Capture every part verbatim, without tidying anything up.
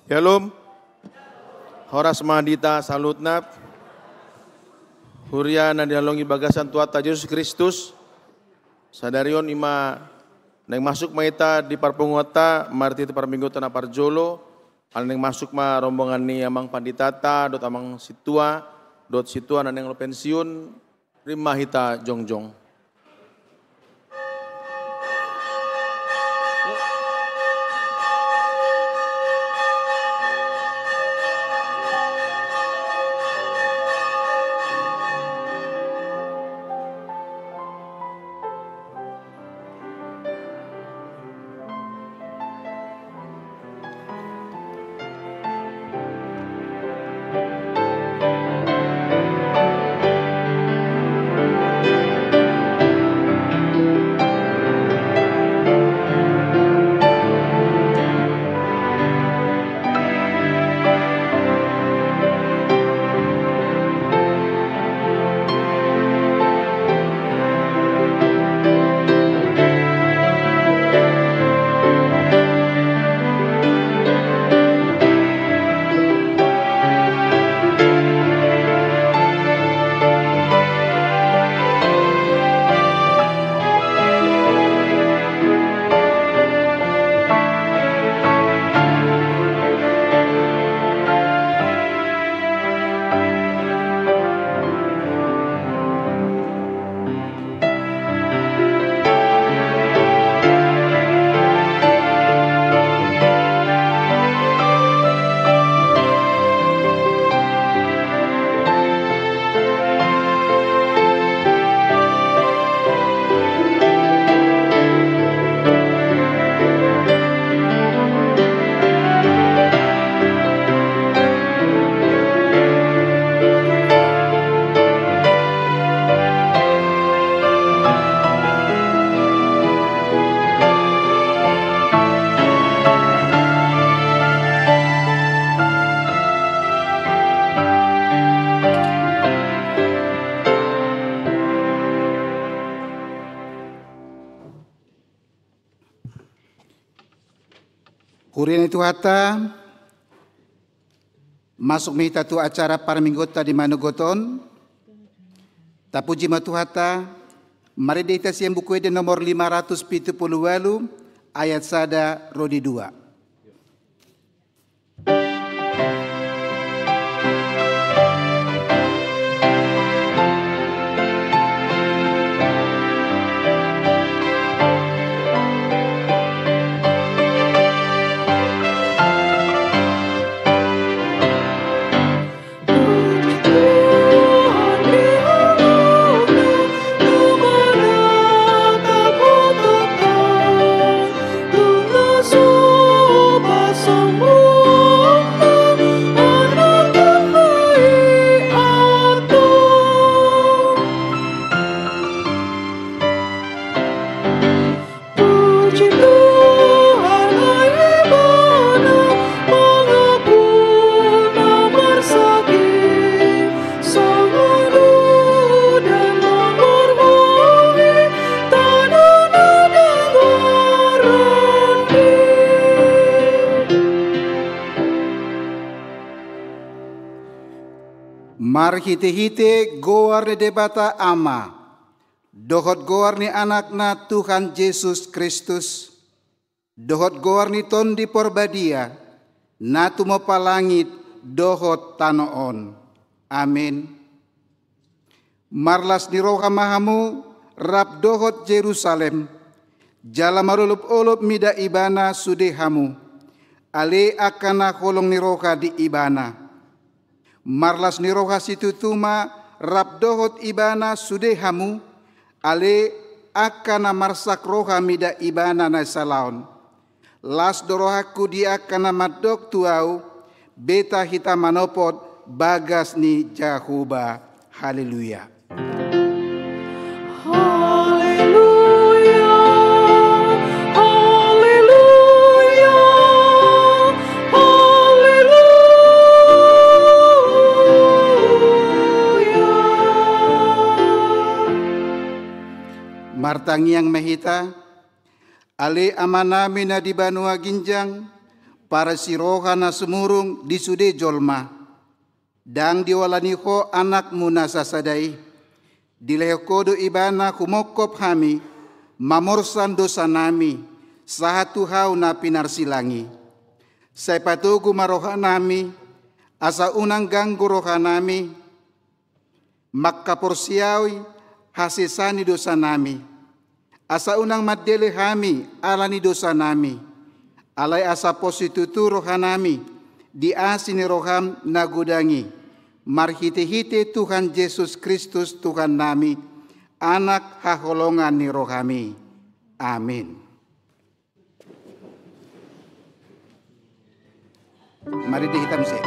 Syalom. Horas ma di hita saluhutna. Huria na dinalangi bagasan Tuhanta Jesus Kristus. Sadari on ima naeng masuk ma hita di parpunguanta, marhite parmingguanta na parjolo, ala naeng masuk ma rombongan ni amang panditata, dohot amang sintua, dohot sintua na naeng ro pensiun, rap ma hita jongjong. Huria ni Tuhanta, masuk ma hita tu acara parmingguonta di manogot on. Tapuji ma Tuhanta. Marende hita sian Buku Ende nomor lima ratus pitu pulu ualu, ayat sada ro di dua. Puji Tuhan, ai Ibana mangampuna marsahit, songon udan na marhuri, tano na denggoran i. Marhitehite goar ni Debata Ama, dohot goar ni Anakna Tuhan Jesus Kristus, dohot goar ni Tondi Porbadia, na tumompa langit dohot tano on. Amen. Marlas ni roha ma hamu rap dohot Jerusalem, jala marolopolop mida ibana sude hamu, ale angka na holong ni roha di ibana. Marlas ni roha situtu ma rap dohot ibana sude hamu, ale angka na marsak roha mida ibana na salaon. Las do rohangku di angka na mandok tu ahu, beta hita manopot bagas ni Jahowa. Haleluya. Haleluya, haleluya, haleluya. Martangiang ma hita. Ale Amanami na di banua ginjang, parasi roha na sumurung di sude jolma, ndang diolani ho Anakmu na sasada i. Dilehon ho do Ibana humongkop hami, mamorsan dosanami, sahat tu hau na pinarsilang i. Sai patogu ma rohanami, asa unang ganggu rohanami, mangkaporseai hasesaan ni dosanami, asa unang mandele hami ala ni dosanami, alai asa pos situtu rohanami di asi ni roham na godang i, marhitehite Tuhan Jesus Kristus Tuhannami, Anak haholongan ni rohami. Amin. Marende hita muse.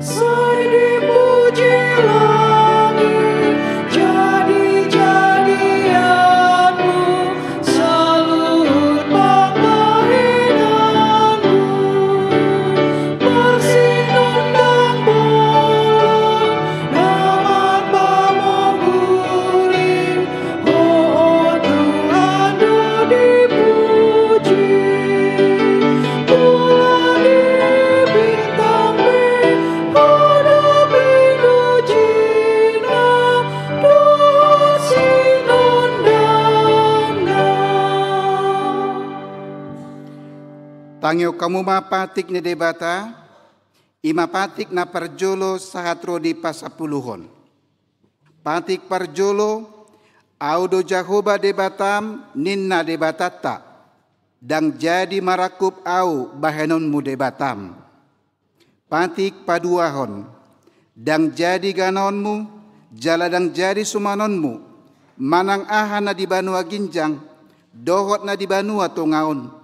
Sai dipuji langit jadi-jadianmu, saluhut pangkalinganmu, marsinondang bolon na marpamoguling, ho Tuhan do dipuji. Bulan i, bintang pe, ho do pinujina dohot sinondangna. Tangihon hamu ma patik ni Debata, i ma patik na parjolo sahat ro di pasampuluhon. Patik parjolo, Ahu do Jahowa Debatam, ninna Debatanta, ndang jadi marangkup Ahu bahenonmu Debatam. Patik paduahon, ndang jadi ganaonmu, jala ndang jadi sumanonmu, manang aha na di banua ginjang, dohot na di banua tonga on,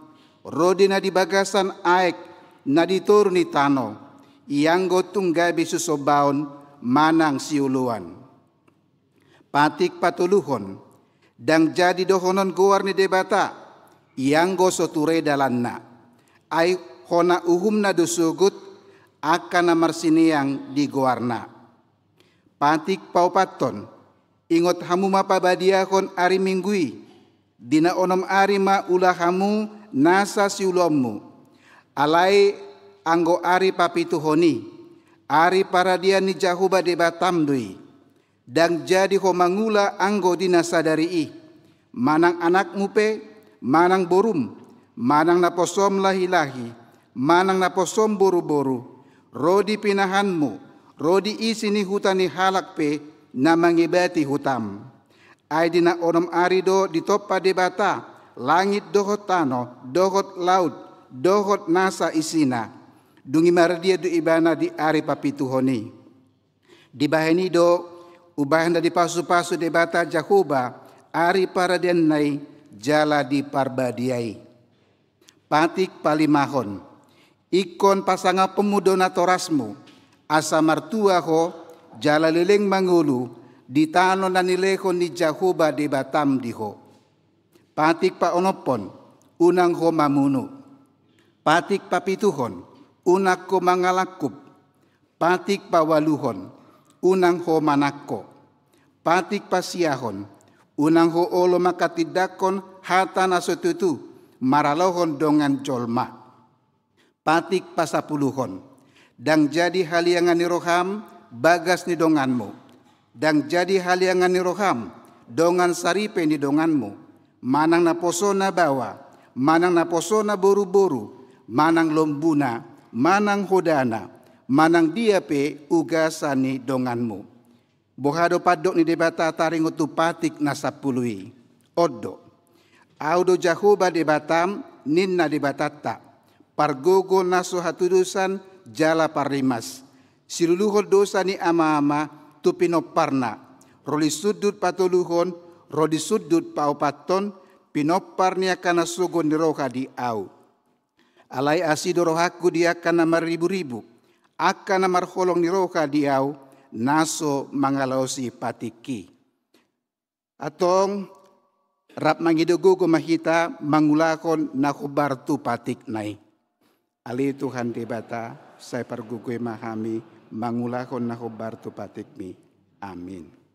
ro di na di bagasan aek, na di toru ni tano, ianggo tung gabe sisombaon manang sioloan. Patik patoluhon, ndang jadi dohonon goar ni Debata, ianggo so ture dalanna. Ai hona uhumna do sogot, angka na marsineang di goarna. Patik paopathon, ingot hamu ma pabadiahon ari Minggu i, di na onom ari ma ula hamu nasa siulaonmu. Alai anggo ari papituhon i, ari paradian ni Jahowa Debatam do i. Ndang jadi ho mangula anggo di na sadari i, manang anakmu pe, manang borum, manang naposom lahi-lahi, manang naposom boru-boru, ro di pinahanmu, ro di isi ni huta ni halak pe na mangebati hutam. Ai di na onom ari do ditompa Debata langit dohot tano, dohot laut, dohot nasa isina. Dung i mardia do Ibana di ari papituhon i. Dibahen i do, umbahen na dipasu-pasu Debata Jahowa ari paradianna i jala diparbadiai. Patik palimahon, ingkon pasangapmu do natorasmu, asa martua ho, jala leleng mangolu di tano na nilehon ni Jahowa Debatam di ho. Patik paonomhon, unang ho mamunu. Patik papituhon, unang ho mangalangkup. Patik paualuhon, unang ho manangko. Patik pasiahon, unang ho olo manghatindanghon hata na so tutu maralohon dongan jolma. Patik pasampuluhon, ndang jadi haliangan ni roham bagas ni donganmu. Ndang jadi haliangan ni roham dongan saripe ni donganmu, manang naposona baoa, manang naposona boru-boru, manang lombuna, manang hodana, manang dia pe ugasan ni donganmu. Boha do pandok ni Debata taringot tu patik na sampulu i? On do. Ahu do Jahowa Debatam, ninna Debatanta, pargogo na so hatudosan jala parrimas, siluluhon dosa ni ama-ama tu pinomparna, ro di sundut patoluhon, ro di sundut paopathon, pinompar ni angka na sogot ni roha di Ahu. Alai asi do rohangku di angka na marribu-ribu, angka na marholong ni roha di Ahu, na so mangalaosi patikki. Antong, rap mangido gogo ma hita mangulahon na hombar tu patikna i. Ale Tuhan Debata, sai pargogoi ma hami mangulahon na hombar tu patikmi. Amin.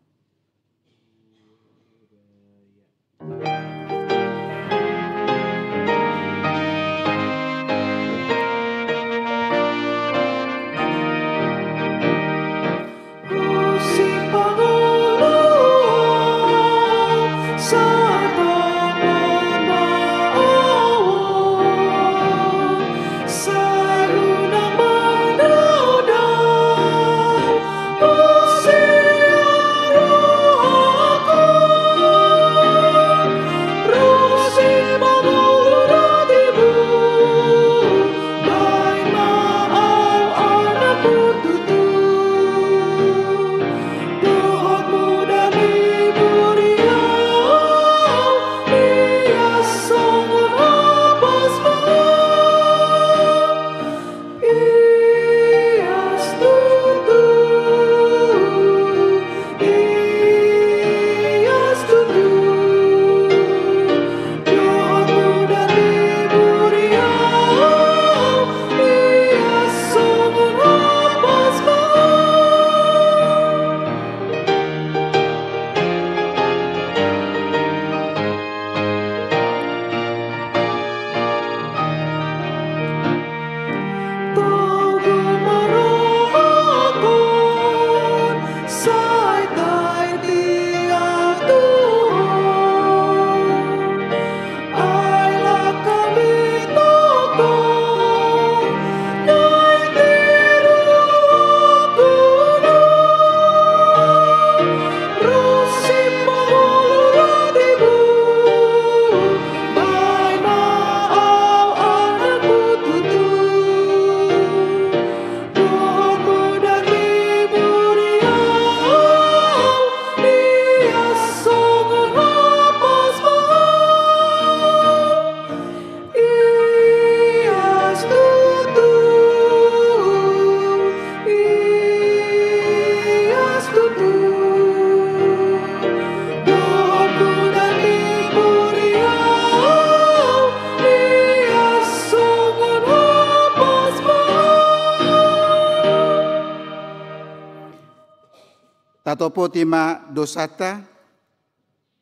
Tatopoti ma dosanta.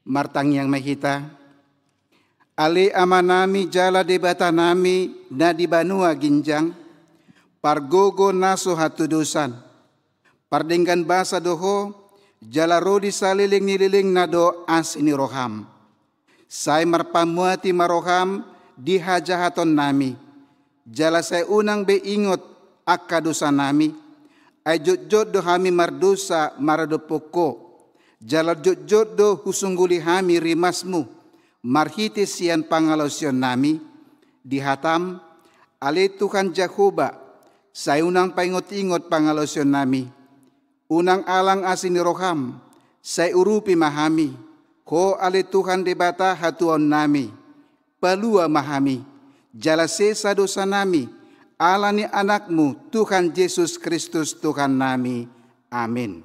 Martangiang ma hita. Ale Amanami jala Debatanami na di banua ginjang, pargogo na so hatudosan, pardenggan basa do Ho, jala ro di saleleng ni lelengna do asi ni roham. Sai marpamuati ma roham di hajahatonnami, jala sai unang be ingot angka dosanami, ai jotjot do hami mardosa maradophon Ho, jala jotjot do husungguli hami rimasmu, marhite sian pangalaosionnami, di hatam, ale Tuhan Jahowa, sai unang paingot-ingot pangalaosionnami. Unang alang asi ni roham, sai urupi ma hami, Ho ale Tuhan Debata hatuaonnami, palua ma hami, jala sesa dosanami, ala ni Anakmu, Tuhan Jesus Kristus Tuhannami. Amin.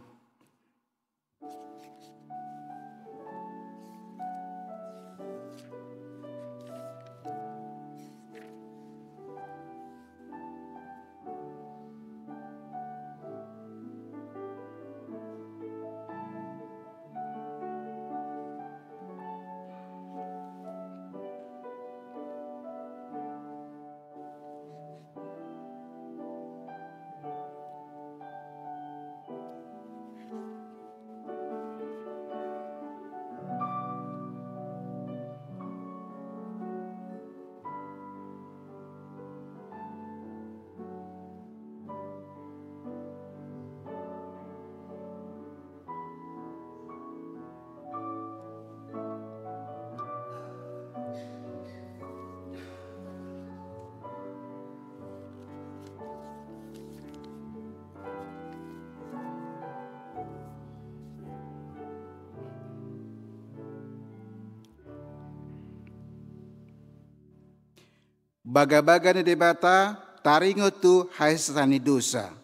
Bagabaga ni Debata taringot tu hasesaan ni dosa.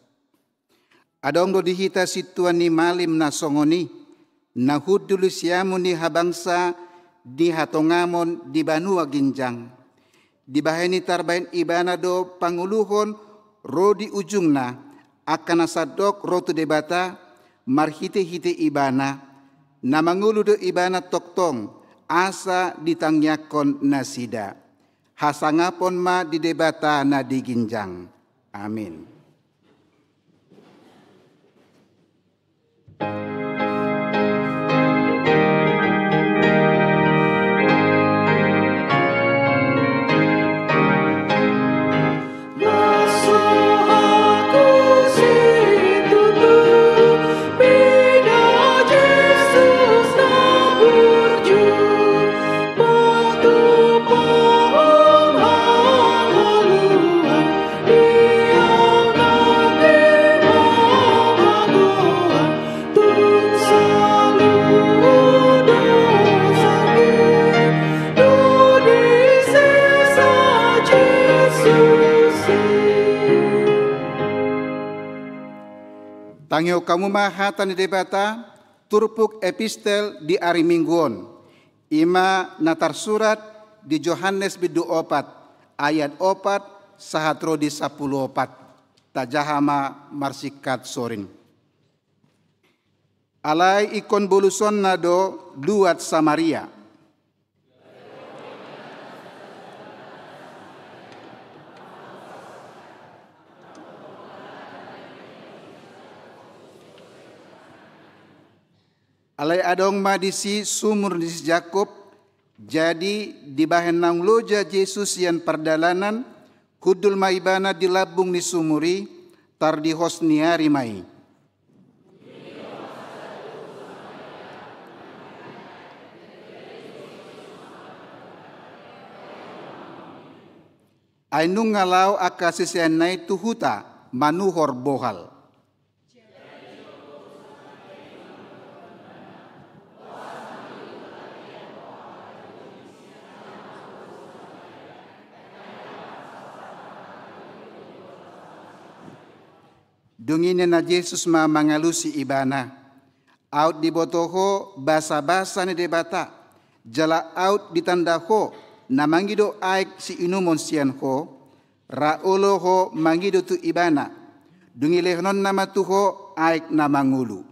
Adong do di hita sintua ni malim na songon i, na hundul di siamun ni habangsa di hatongamon di banua ginjang. Dibahen i tarbahen ibana do pangoluhon ro di ujungna, angka na sandok ro tu Debata marhitehite Ibana, na mangolu do Ibana tongtong asa ditangiangkon nasida. Hasangapon ma di Debata na di ginjang. Amin. Tangihon hamu ma hata ni Debata, turpuk epistel di ari Minggu on. I ma na tarsurat di Johannes bindu opat, ayat opat sahat ro di sampulu opat. Tajaha ma marsingkat sorin. Alai ingkon bolusonna do luat Samaria. Alai adong ma disi sumur ni si Jakkob. Jadi dibahen naung loja Jesus sian pardalanan, hundul ma Ibana di lambung ni sumur i, tardihos ni ari ma i. Ai nunga laho angka siseanna i tu huta manuhor bohal. Dung i ninna Jesus ma mangalusi ibana: Aut diboto ho basabasa ni Debata, jala aut ditanda ho na mangido aek siinumon sian ho, ra olo ho mangido tu ibana, dung i lehononna ma tu ho aek na mangolu.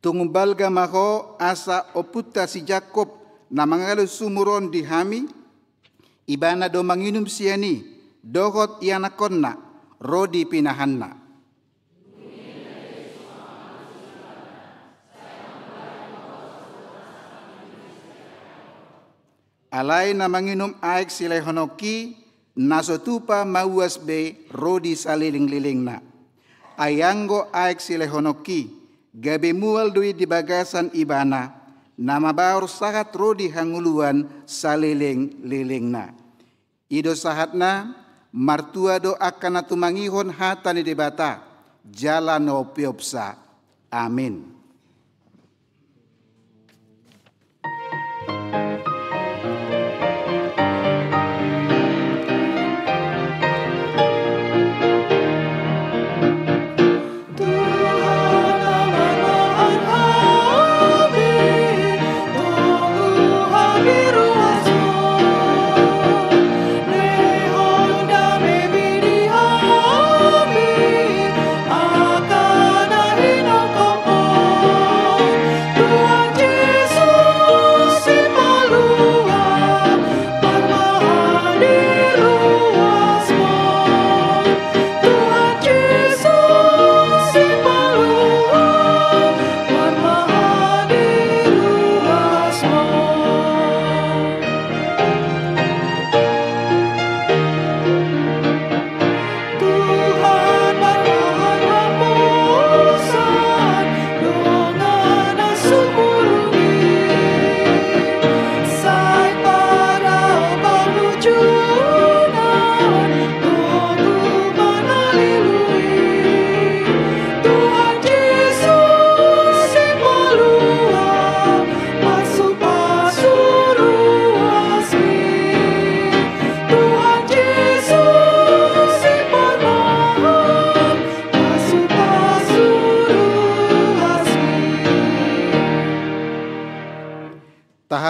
Tung umbalga ma ho asa ompunta si Jakkob na mangalusi sumur on di hami, ibana do manginum sian i, dohot ianakhonna, ro di pinahanna. Alai na manginum aek silehononki, na so tupa mauas be ro di salelenglelengna. Ai anggo aek silehononki, gabe mual do i di bagasan ibana, na mabaor sahat ro di hangoluan salelenglelengna. I do sahatna, martua do angka na tumangihon hata ni Debata, jala na umpeopsa. Amin.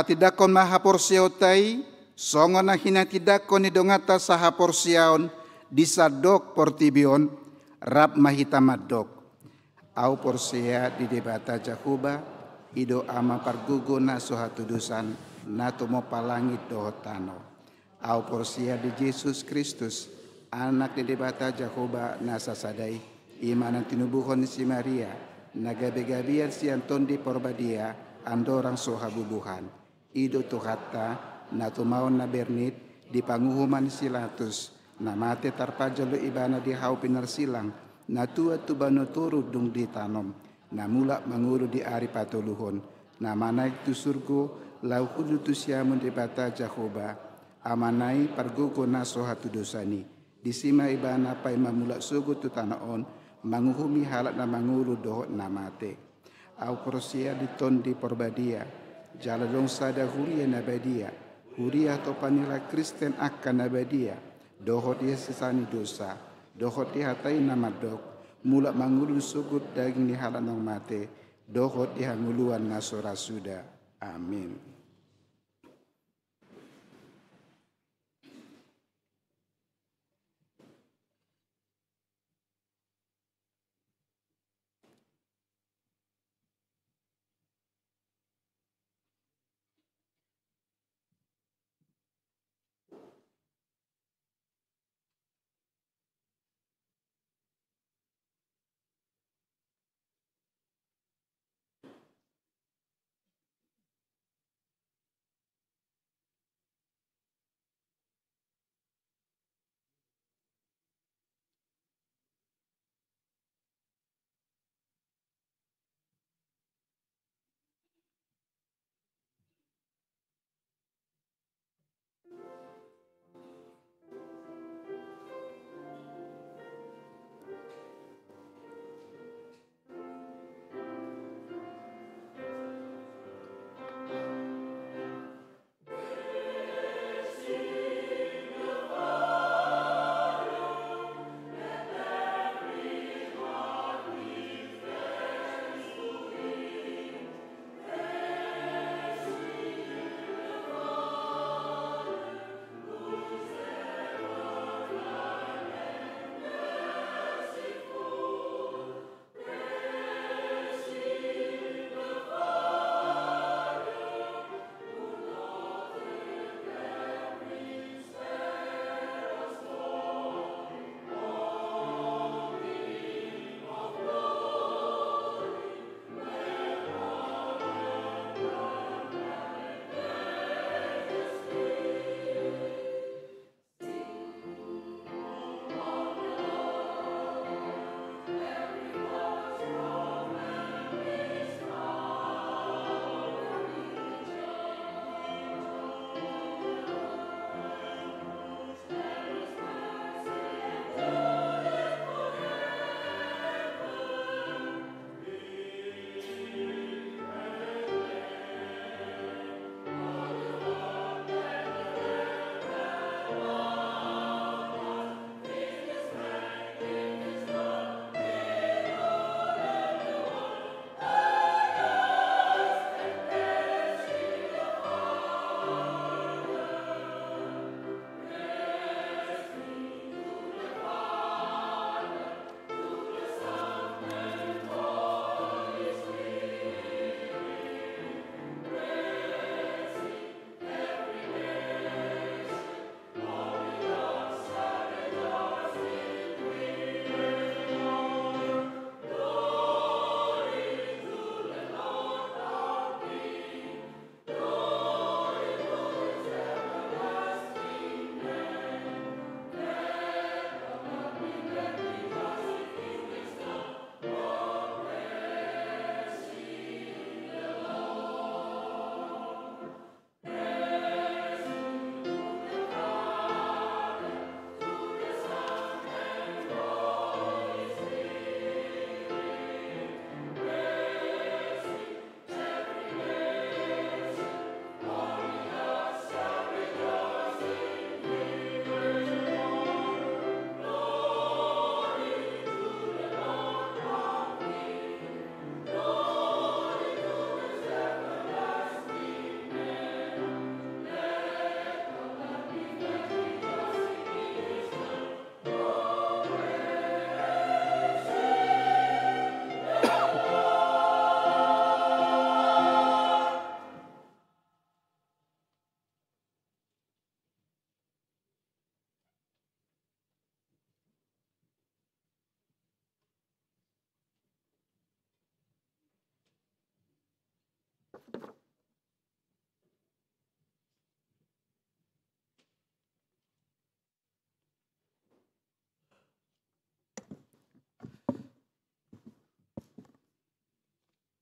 Tindangkon ma haporseaonta i, songon na hinatindangkon ni donganta sahaporseaon di sandok portibi on, rap ma hita mandok. Ahu porsea di Debata Jahowa, i do Ama pargogo na so hatudosan, na tumompa langit dohot tano. Ahu porsea di Jesus Kristus, Anak ni Debata Jahowa na sasada i, i ma na tinubuhon ni si Maria, na gabegabean sian Tondi Porbadia, andorang so habubuhan. I do Tuhanta, na tumaon na bernit, di panguhuman ni si Latus, na mate tarpajal do ibana di hau pinarsilang, na tuat tu banua toru dung ditanom, na mulak mangolu di ari patoluhon, na manaek tu surgo, laho hundul tu siamun Debata Jahowa, Amana i pargogo na so hatudosan i. Disi ma ibana paima mulak sogot tu tano on, manguhumi halak na mangolu dohot na mate. Ahu porsea di Tondi Porbadia, jala adong sada huria na badia, huria hatopan ni halak Kristen angka na badia, dohot di hasesaan ni dosa, dohot di hata i na mandok, mulak mangolu sogot daging ni halak naung mate, dohot di hangoluan na so ra suda. Amin.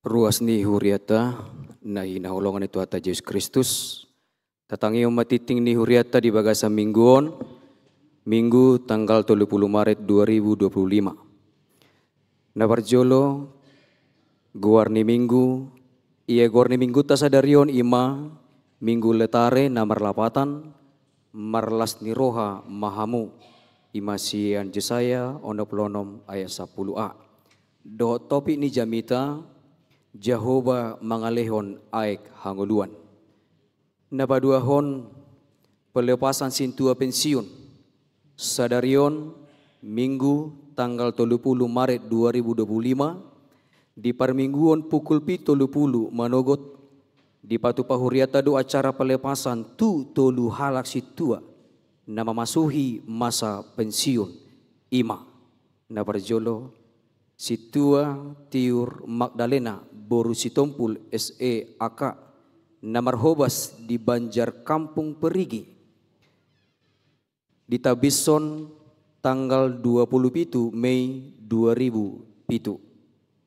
Ruas ni hurianta na hinaholongan ni Tuhanta Jesus Kristus, tatangihon ma tingting ni hurianta di bagasan minggu on, Minggu tanggal tolu pulu Maret dua ribu dua pulu lima. Na parjolo, goar ni minggu, ia goar ni minggunta sadari on i ma Minggu Letare na marlapatan, Marlas ni roha ma hamu, i ma sian Jesaya onom pulu onom ayat sampulu a. Dohot topik ni jamita, Jahowa mangalehon aek hangoluan. Na paduahon, pelepasan sintua pensiun. Sadari on, Minggu, tanggal tolu pulu Maret dua ribu dua pulu lima, di parmingguon pukul pitu tolu pulu manogot, dipatupa hurianta do acara pelepasan tu tolu halak sintua na mamasuhi masa pensiun, i ma. Na parjolo, sintua Tiur Magdalena boru Sitompul S E A K, na marhobas di Banjar Kampung Perigi. Ditahbishon tanggal dua pulu pitu Mei dua ribu pitu.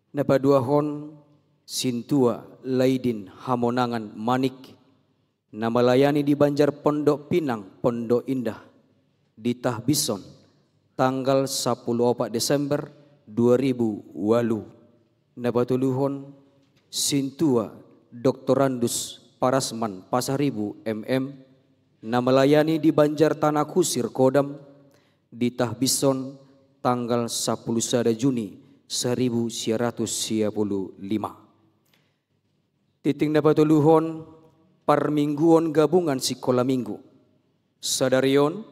Na paduahon, sintua Laidin Hamonangan Manik, na melayani di Banjar Pondok Pinang, Pondok Indah, ditahbishon tanggal sampulu opat Desember dua ribu ualu. Na patoluhon, sintua Doktorandus Parasman Pasaribu M M, na melayani di Banjar Tanah Kusir Kodam, ditahbishon tanggal sampulu sada Juni saribu sia ratus sia pulu lima. Tingting na patoluhon, parmingguon gabungan sikola minggu. Sadari on,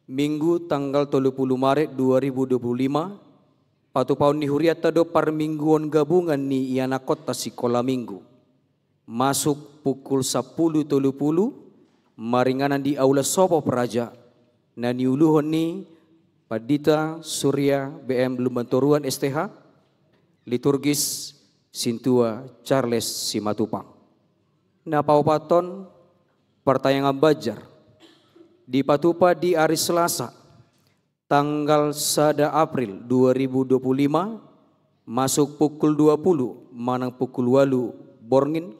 Minggu tanggal tolu pulu Maret dua ribu dua pulu lima, patupaon ni hurianta do parmingguon gabungan ni ianakkonta sikola minggu. Masuk pukul sampulu tolu pulu, maringanan di Aula Sopo Praja, na niuluhon ni Pandita Surya B M Lumbantoruan S T H, liturgis sintua Charles Simatupang. Na paopathon, partangiangan banjar, dipatupa di ari Selasa, tanggal sada April dua ribu dua puluh lima, masuk pukul dua pulu manang pukul ualu borngin,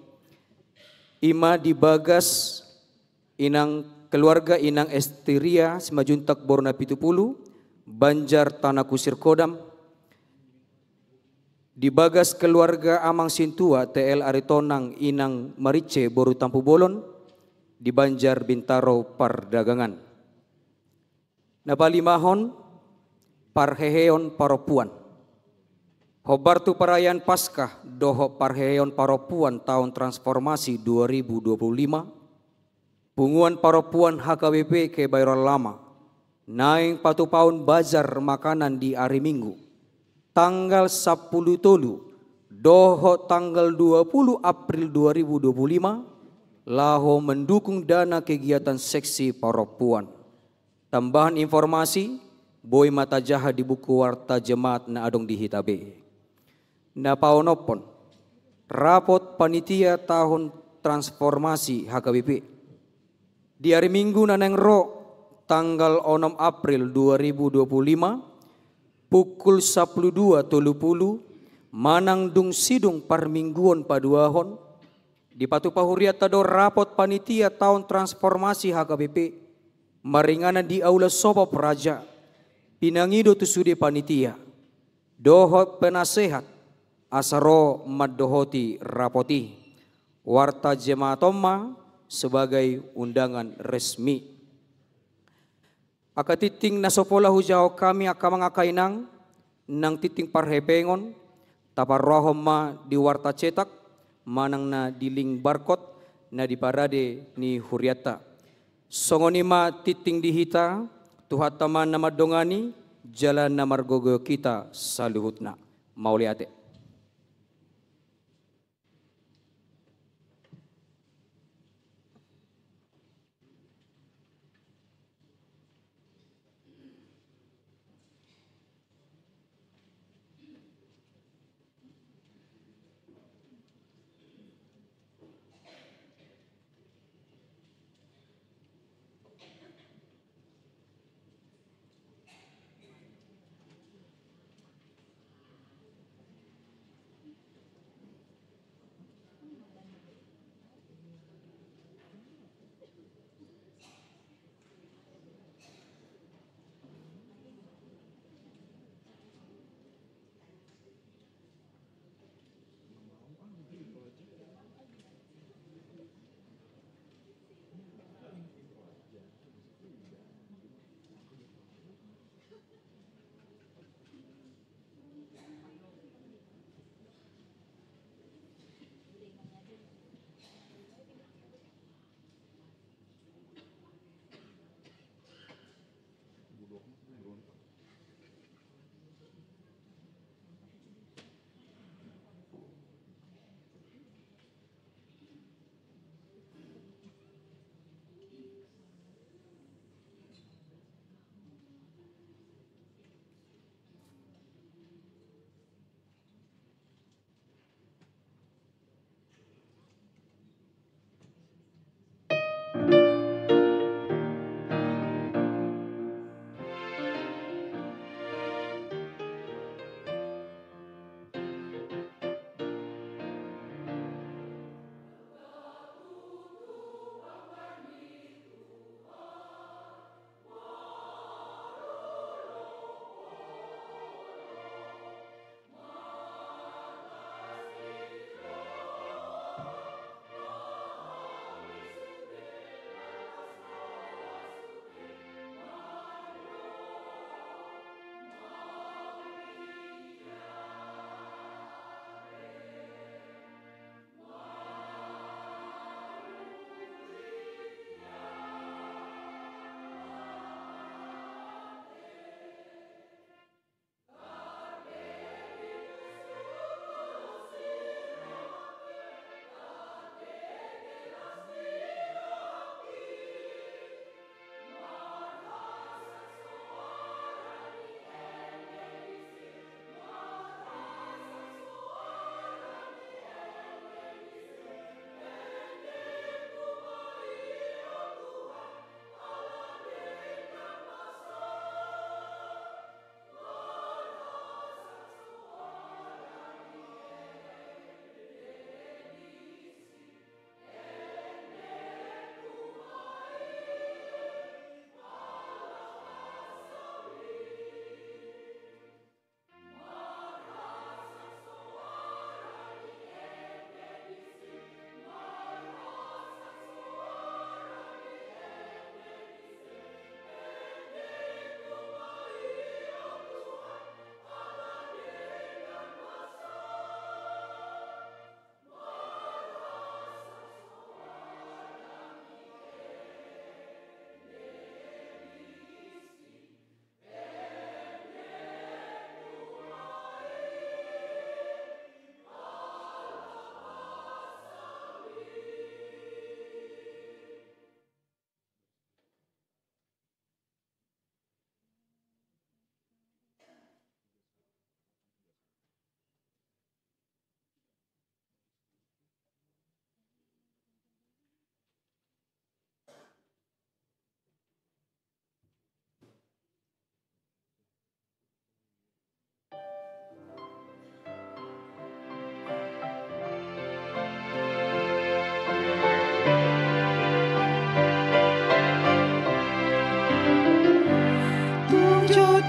i ma di bagas inang, keluarga inang Esteria Simanjuntak boru Napitupulu, Banjar Tanah Kusir Kodam, di bagas keluarga amang sintua T L Aritonang inang Marince boru Tampubolon, di Banjar Bintaro Pardagangan. Na palimahon, parheheon parompuan. Hombar tu perayaan Paskah dohot parheheon parompuan taon transformasi dua ribu dua puluh lima, punguan parompuan H K B P Kebayoran Lama naeng patupaon bazar makanan di ari Minggu, tanggal sampulu tolu dohot tanggal dua pulu April dua ribu dua puluh lima, laho mendukung dana kegiatan seksi parompuan. Tambahan informasi, boi ma tajaha di buku warta jemaat na adong di hita be. Na paonomhon, rapot panitia taon transformasi H K B P. Di ari Minggu na naeng ro, tanggal onom April dua ribu dua puluh lima, pukul sampulu dua tolu pulu, manang dung sidung parmingguon paduahon, dipatupa hurianta do rapot panitia taon transformasi H K B P, maringanan di Aula Sopo Praja, pinangido tu sude panitia dohot penasehat, asa ro mandohoti rapot i. Warta jemaat on ma sebagai undangan resmi. Angka tingting na so pola hujahahon hami angka amang angka inang, nang tingting parhepengon, taparrohahon ma di warta cetak, manang na di link barcode, na di parade ni hurianta. Songon i ma tingting di hita, Tuhanta ma na mandongani, jala na margogoihon hita saluhutna. Mauliate.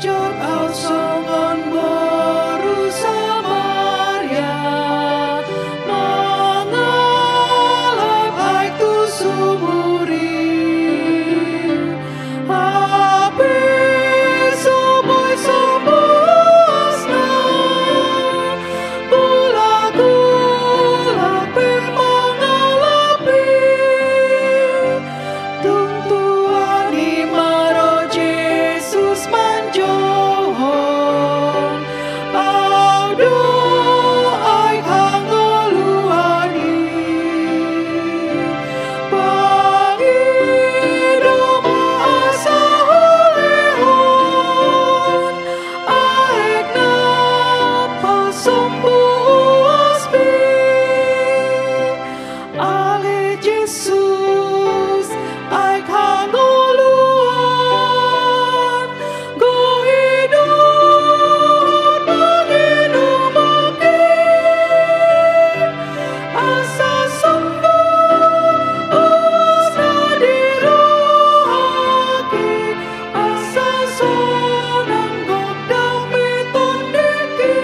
Jot au songon boru Samaria, mangalap aek tu sumur i. Hape so boi sombuasna, bulak-bulak pe mangalap i. Tung tuani ma ro Jesus manjouhon, au do aek hangoluan i. Pangido ma asa hulehon aek na pasombuas be. Ale Jesus, aek hangoluan, gohi dohot pangido ma ke, asa sombuasna di rohangki, asa sonang gok dame tondingki.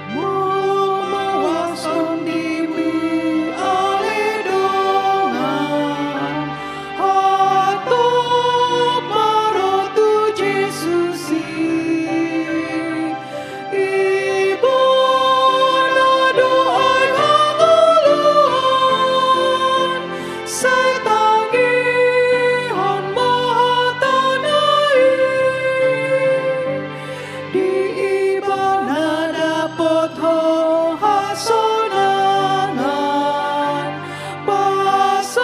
Mamauashon diri ale dongan, hatop ma ro tu Jesus i. Ibana do aek hangoluan, sai tangihon ma hatana i. Di ibana dapot ho hasonangan, pasahat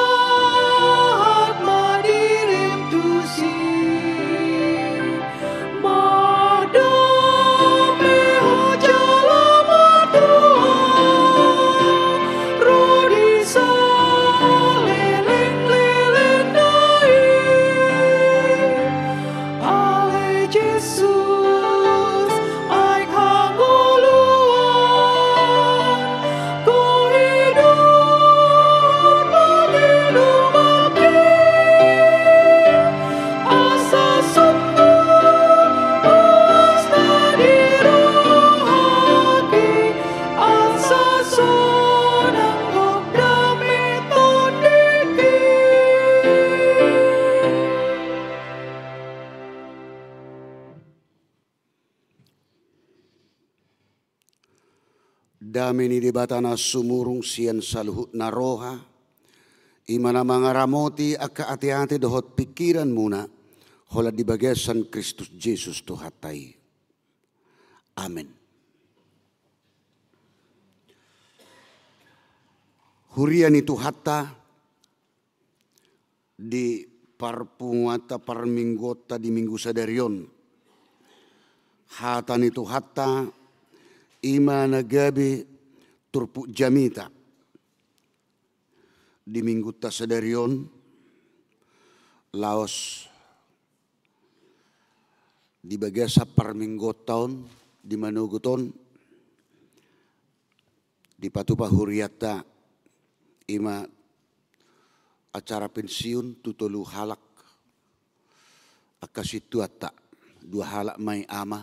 ma dirim tusi. Madame ho jala matua, ro di salelenglelengna i. Ale Jesus, aek hangoluan, gohi dohot pangido ma ke, asa sombuasna di rohangki, asa sonang gok dame tondingki. Dame ni Debata na sumurung sian saluhutna roha, i ma na mangaramoti angka ateate dohot pingkiranmuna, holan di bagasan Kristus Jesus Tuhanta i. Amen. Huria ni Tuhanta, di parpunguanta parmingguonta di Minggu sadari on, hata ni Tuhanta i ma na gabe turpuk jamita di minggunta sadari on, laos di bagasan parmingguonta on, di manogot on, dipatupa hurianta i ma acara pensiun tu tolu halak angka sintuanta, dua halak ma i ama,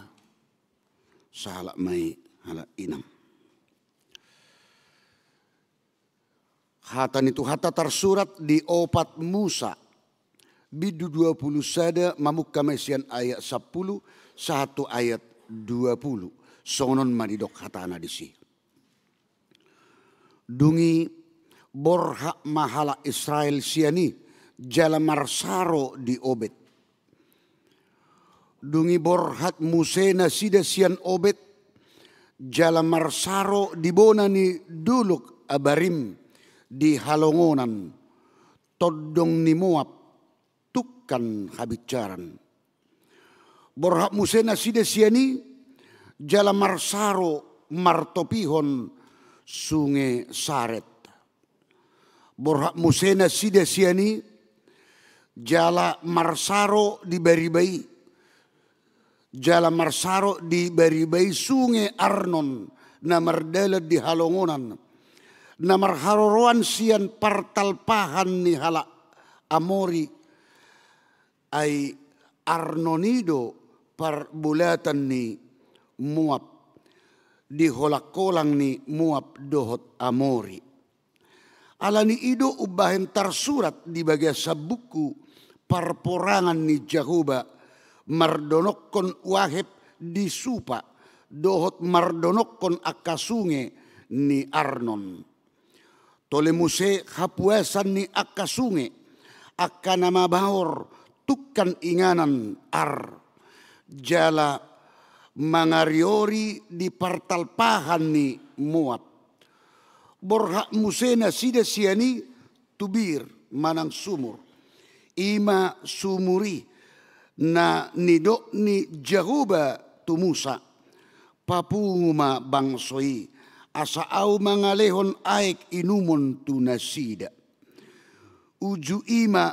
sahalak ma i halak inang. Hata ni Tuhanta tarsurat di Opat Musa, bindu dua pulu sada, mamungka ma i sian ayat sampulu sahat tu ayat dua pulu. Songon on ma didok hatana disi. Dung i borhat ma halak Israel sian i, jala marsaro di Obed. Dung i borhat muse nasida sian Obed, jala marsaro di bona ni dolok Abarim di halongonan, tondong ni Moab, tungkan habinsaran. Borhat muse nasida sian i, jala marsaro martopihon sunge Saret. Borhat muse nasida sian i, jala marsaro di bariba i, jala marsaro di bariba i sunge Arnon, na mardalan di halongonan, na marharoroan sian partalpahan ni halak Amori, ai Arnon i do parbolatan ni Moab, di holangkolang ni Moab dohot Amori. Ala ni i do umbahen tarsurat di bagasan buku parporangan ni Jahowa, mardonokkon Waheb di Supa, dohot mardonokkon angka sunge ni Arnon. Tole muse hapuasan ni angka sunge, angka na mabaor tungkan inganan Ar, jala mangariori di partalpahan ni Moab. Borhat muse nasida sian i tu Bir manang sumur. I ma sumur i na nidok ni Jahowa tu Musa: Papungu ma bangso i, asa ahu mangalehon aek inumon tu nasida. Uju i ma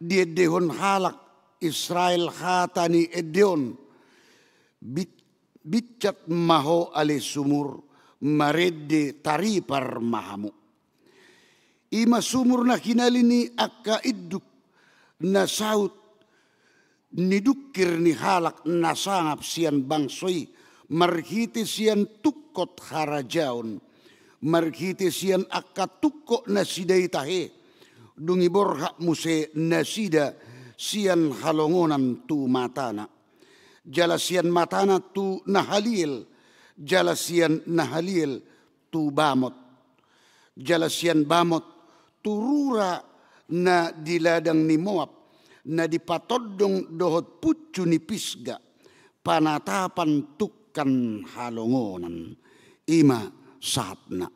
diendehon halak Israel hata ni ende on: Bit-, binsat ma ho ale sumur, marende taripar ma hamu. I ma sumur na hinali ni angka induk, na saut ni dungkir ni halak na sangap sian bangso i, marhite sian tungkot harajaon, marhite sian angka tungkot nasida i tahe. Dung i borhat muse nasida sian halongonan tu matana, jala sian matana tu Nahaliel, jala sian Nahaliel tu Bamot, jala sian Bamot tu rura na di ladang ni Moab, na dipatondong dohot puncu ni Pisga, panatapan tungkan halongonan. I ma sahatna.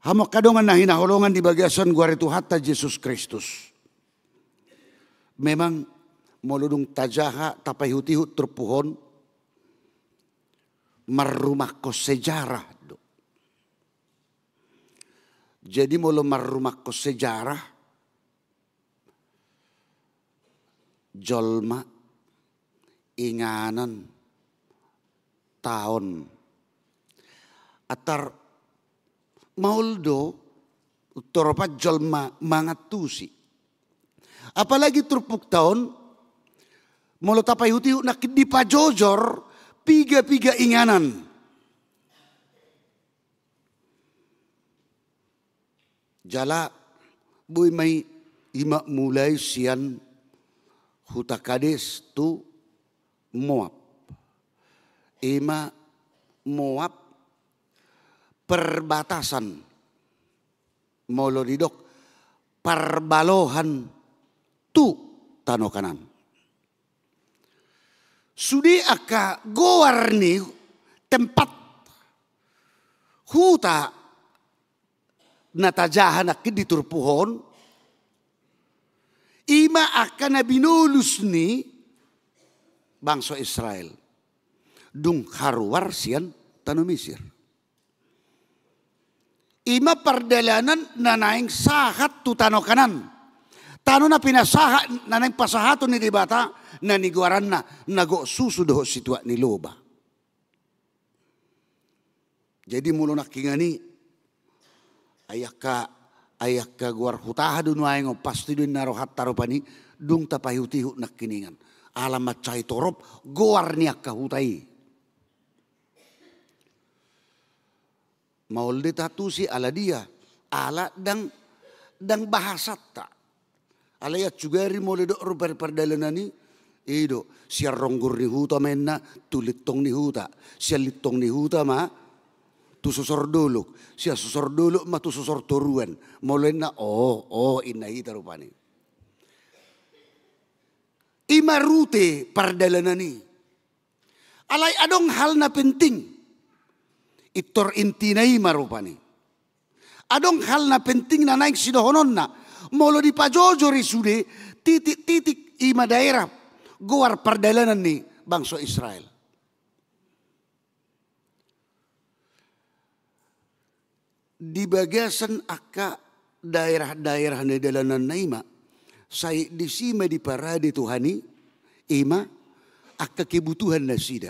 Hamu angka dongan na hinaholongan di bagasan goar ni Tuhanta Jesus Kristus. Memang molo dung tajaha tapaihut-ihut turpuk on, marrumakkon sejarah do. Jadi molo marrumakkon sejarah, jolma, inganan, taon. Antar maol do, toropan jolma mangantusi. Apalagi turpukta on, molo tapaihut-ihut nangkin dipajojor piga-piga inganan. Jala boi ma i, i ma mulai sian huta Kades tu Moab. I ma Moab perbatasan, molo didok parbalohan tu tano Kanaan. Sude angka goar ni tempat, huta na tajaha nangkin di turpuk on, i ma angka na binolus ni bangso Israel dung haruar sian tano Misir. I ma pardalanan na naeng sahat tu tano Kanaan. Tano na pinasahat, na naeng pasahaton ni Debata, na nigoaranna na gok susu dohot situak ni loba. Jadi molo nangkiningan i, ai angka, ai angka goar hutaha do nuaeng on, pasti do inna rohanta rupani, dung tapaihut-ihut nangkiningan. Ala mansai torop goar ni angka huta i. Maol do taantusi, ala dia, ala ndang, ndang bahasanta. Alai ansugari molo didok rupani pardalanan i, i do, sian ronggor ni huta ma inna tu lintong ni huta, sian lintong ni huta ma tu sosor dolok, sian sosor dolok ma tu sosor toruan. Molo inna, oh, oh, inna hita rupani. I ma rute pardalanan i. Alai adong hal na penting. Pintor intina i ma rupani. Adong hal na penting na naeng sidohononna. Molo dipajojor i sude titik-titik, i ma daerah, goar pardalanan ni bangso Israel. Di bagasan angka daerah-daerah na dalananna i ma, sai disi ma diparade Tuhan i, i ma angka kebutuhan nasida,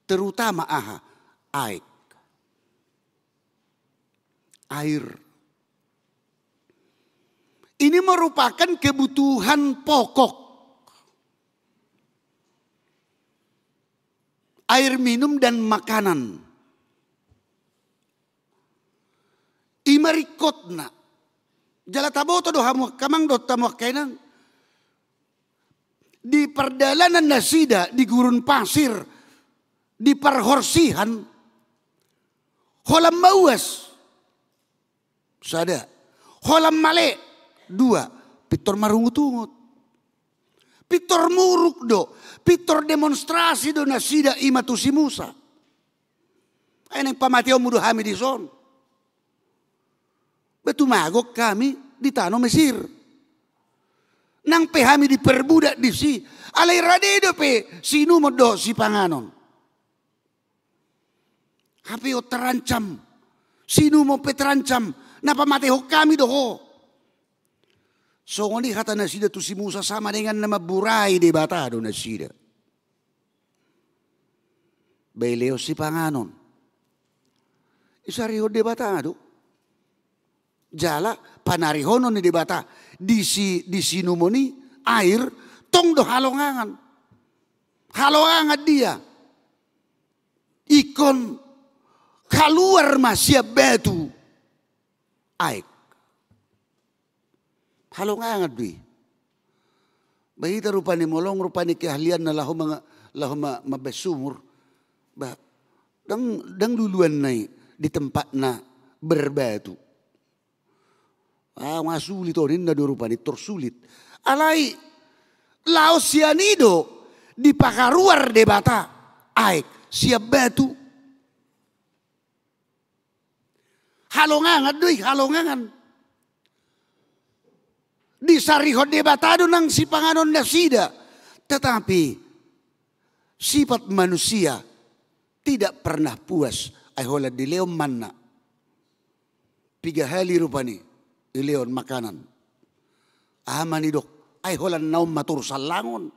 terutama aha? Aek. Air. Ini merupakan kebutuhan pokok. Air minum dan makanan. I ma ringkotna. Jala taboto do hamu angka amang dohot hamu angka inang, di pardalanan nasida di gurun pasir, di parhorsihan, holan mauas, sada. Holan male, dua. Pintor marungutungut. Pintor muruk do, pintor demonstrasi do nasida i ma tu si Musa. Ai naeng pamateonmu do hami dison. Ba tumagon hami di tano Mesir. Nang pe hami diperbudak disi, alai rade dope siinumon dohot sipanganon. Hape on terancam, siinumon pe terancam, na pamatehon hami do ho. Songon i hata nasida tu si Musa, sama dengan na mamburai Debata do nasida. Ba ilehon sipanganon, disarihon Debata do. Jala panarihonon ni Debata di si, di siinumon i, air, tong do halongangan. Halongangan dia. Ingkon kaluar ma sian batu aek. Halongangan do i. Ba hita rupani molo rupani keahlianna laho manga-, laho ma-, mambaen sumur. Ba, ndang, ndang luluanna i di tempat na berbatu. Ah, nga sulit on, ninna do rupani, tor sulit. Alai, laos sian i do dipakaruar Debata aek sian batu. Halongangan do i, halongangan. Disarihon Debata do nang sipanganon nasida. Tetapi, sifat manusia tidak pernah puas, ai holan dilehon manna. Piga hali rupani dilehon makanan. Aha ma nidok, ai holan na on ma torus allangon.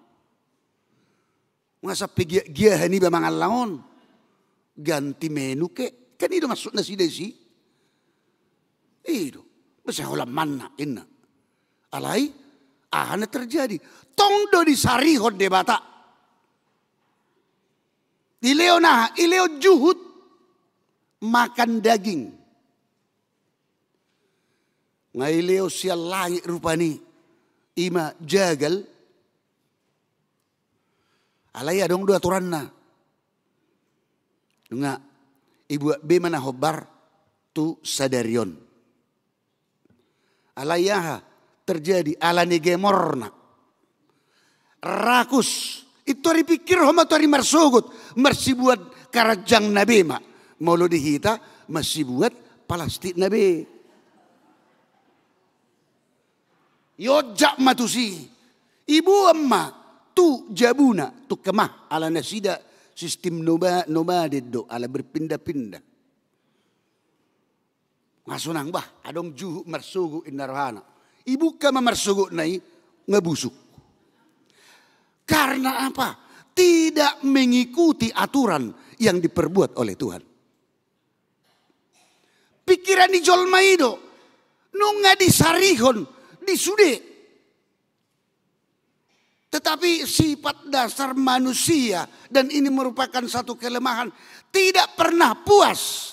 Nga sampe gia-, giahan iba mangallang on. Ganti menu ke, kan i do maksud nasida disi. I do. Ba sai holan manna, ninna. Alai, aha na terjadi? Tong do disarihon Debata. Dilehon aha? Dilehon juhut makan daging. Nga dilehon sian langit rupani, i ma jagal. Alai adong do aturanna. Nga dibuat be ma na hombar tu sadari on. Alai aha terjadi? Ala ni gemorna. Rakus. I tori pikirhon ma tori marsogot, marsibuat karanjangna be ma. Molo di hita, marsibuat palastikna be. Ionjak ma tusi. Diboan ma tu jabuna, tu kemah, ala nasida sistim noba-, nomaden do, ala berpindah-pindah. Nga sonang, bah, adong juhut marsogot, ninna rohana. Dibuka ma marsogotna i, nga busuk. Karena apa? Tidak mengikuti aturan yang diperbuat oleh Tuhan. Pikiran ni jolma i do, nunga disarihon, di sude. Tetapi sifat dasar manusia, dan ini merupakan satu kelemahan, tidak pernah puas.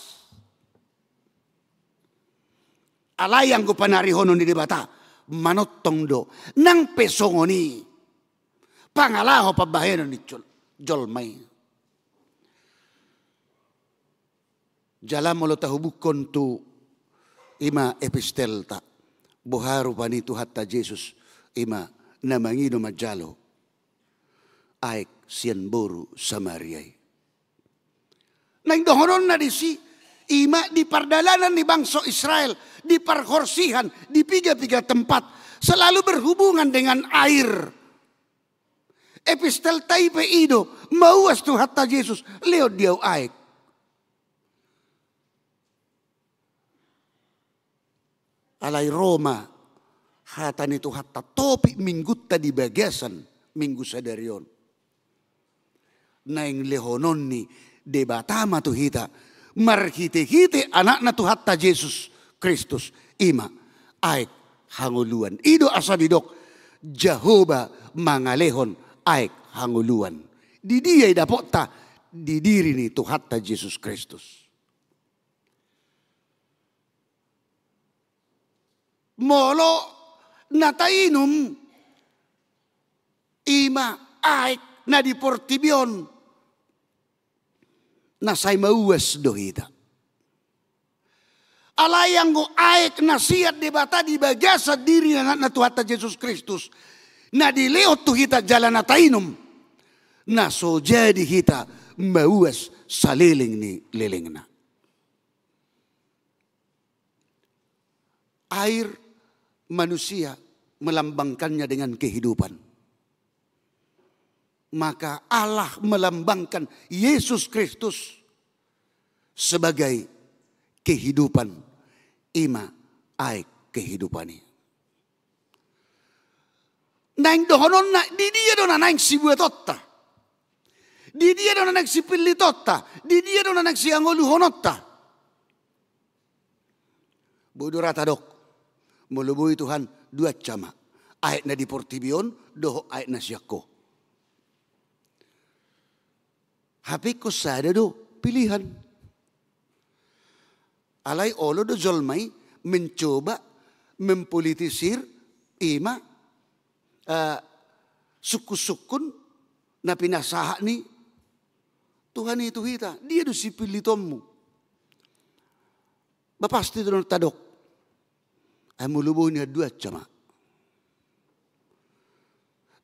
Alai anggo panarihonon ni Debata, manongtong do, nang pe songon i. Pangalaho pambahenon ni jol-, jolma i. Jala molo tahubukhon tu i ma epistelta, boha rupani Tuhanta Jesus i ma na mangido manjalo aek sian boru Samaria i. Naeng dohononna disi, i ma di pardalanan ni bangso Israel, di parhorsihan, di piga-piga tempat, selalu berhubungan dengan air. Epistelta i pe i do, mauas Tuhanta Jesus, lehon di ahu aek. Alai ro ma hata ni Tuhanta, topik minggunta di bagasan minggu sadari on. naeng lehonon ni Debata ma tu hita marhitehite Anakna Tuhanta Jesus Kristus, i ma aek hangoluan. I do asa didok Jahowa mangalehon aek hangoluan. Di dia idapotta? Di diri ni Tuhanta Jesus Kristus. Molo na tainum i ma aek na di portibi on, na sai mauas do hita. Alai anggo aek na sian Debata di bagasan diri ni Anakna Tuhanta Jesus Kristus, na dilehon tu hita jala na tainum, na so jadi hita mauas saleleng ni lelengna. Air, manusia melambangkannya dengan kehidupan. Maka Allah melambangkan Yesus Kristus sebagai kehidupan, i ma aek kehidupan i. Naeng dohononna, di dia do na naeng sibuatonta? Di dia do na naeng sipillitonta? Di dia do na naeng sihangoluhononta? Boi do ra tadok, molo boi Tuhan, duansa ma, aek na di portibi on dohot aek na sian Ho. Hape ingkon sada do pilihan. Alai olo do jolma i mencoba mempolitisir i ma, eh, sungkun-sungkun na pinasahat ni Tuhan i tu hita. Dia do sipillitonmu? Ba pasti do na tadok, ai molo boi nian, duansa ma.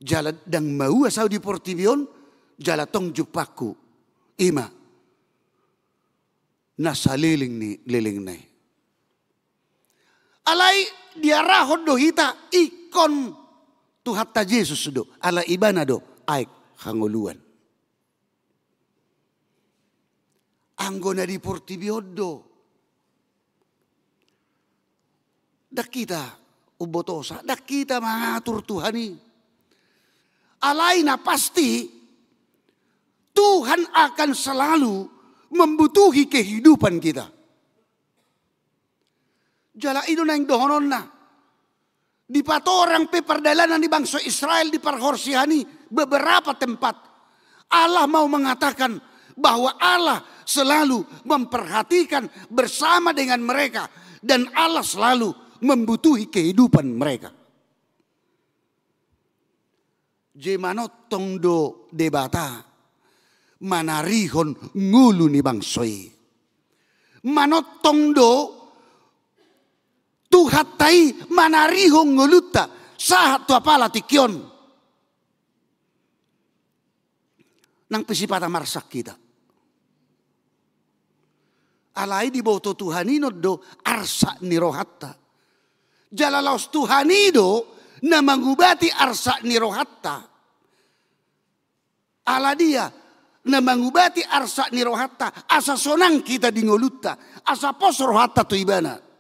Jala ndang mauas ahu di portibi on, jala tong jumpangku i ma na saleleng ni lelengna i. Alai diarahon do hita ingkon Tuhanta Jesus do, ala Ibana do aek hangoluan. Anggo na di portibi on do, ndang hita umbotosa, ndang hita mangatur Tuhan i. Alai na pasti, Tuhan akan selalu membutuhi kehidupan kita. Jala i do naeng dohononna. Dipatorang pe pardalanan ni bangso Israel di parhorsihan i beberapa tempat. Allah mau mengatakan bahwa Allah selalu memperhatikan bersama dengan mereka dan Allah selalu membutuhi kehidupan mereka. Jadi manongtong do Debata manarihon ngolu ni bangso i. Manongtong do Tuhanta i manarihon ngolunta sahat tu apala tingki on. Nang pe sipata marsak hita. Alai diboto Tuhan i non do arsak ni rohanta. Jala laos Tuhan i do na mangubati arsak ni rohanta. Ala dia na mangubati arsak ni rohanta, asa sonang hita di ngolunta, asa pos rohanta tu Ibana.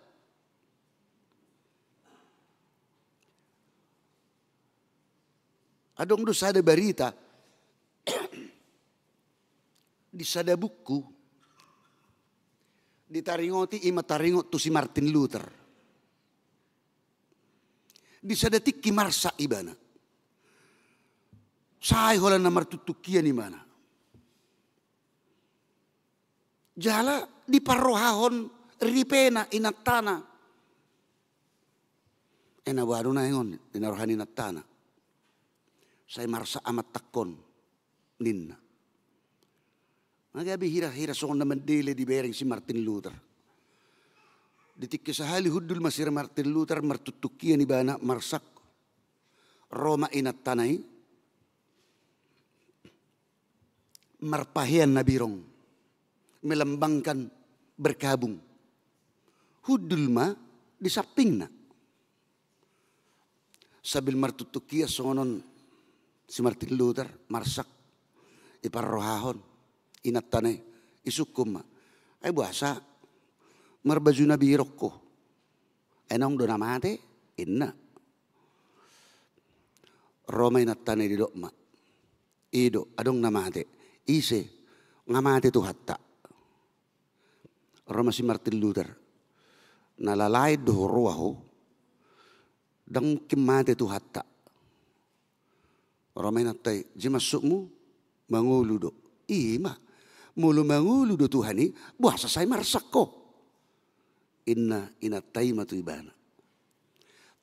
Adong do sada barita di sada buku, ditaringoti i ma taringot tu si Martin Luther. Di sada tingki marsak ibana. Sai holan na martuntungkian ibana. Jala diparrohahon ripena inantana. Ena boha do naeng on, di na roha ni inantana. Sai marsak amantangkon, ninna. Nga gabe hira-hira songon na mandele dibereng si Martin Luther. Di tingki sahali hundul ma si Martin Luther, martuntungkian ibana, marsak. Ro ma inantana i, marpahean na birong, melambangkan berkabung. Hundul ma di sampingna. Sambil martuntungkian songon on si Martin Luther, marsak, diparrohahon inantana i, disungkun ma. Ai boasa marbaju na birong ho? Ai naung do na mate, ninna. Ro ma inantana i, didok ma. I do, adong na mate. Ise? Nga mate Tuhanta. Ro ma si Martin Luther. Na lalain do ho roa ho. Ndang mungkin mate Tuhanta. Ro ma inanta i, "Ise maksudmu?" "Mangolu do." "I ma, molo mangolu do Tuhan i, boasa sai marsak ho?" Ninna inanta i ma tu ibana.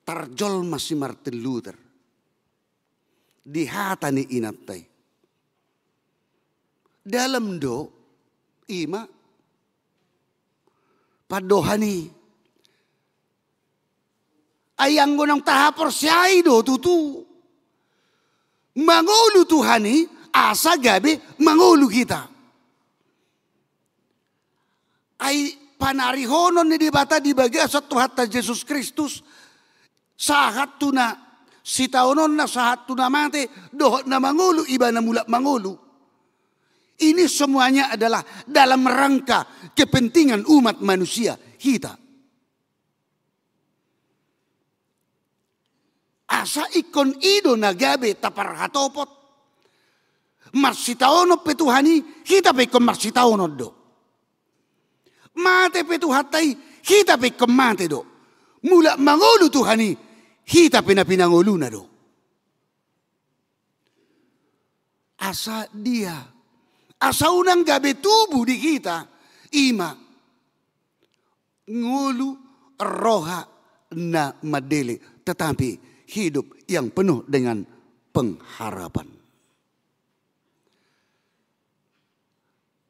Tarjolma si Martin Luther di hata ni inanta i. Dalam do, i ma pandohan i. Ai anggo naung tahaporseai do tutu mangolu Tuhan i, asa gabe mangolu hita. Ai panarihonon ni Debata di bagasan Tuhanta Jesus Kristus, sahat tu na sitaononna, sahat tu na mate, dohot na mangolu ibana mulak mangolu. Ini semuanya adalah dalam rangka kepentingan umat manusia, hita. Asa ingkon i do na gabe taparhatopot. Marsitaonon pe Tuhan i, hita pe ingkon marsitaonon do. Mate pe Tuhanta i, hita pe ingkon mate do. Mulak mangolu Tuhan i, hita pe na pinangoluna do. Asa dia, asa unang gabe tubu di hita, i ma ngolu, roha na mandele, tetapi hidup yang penuh dengan pengharapan.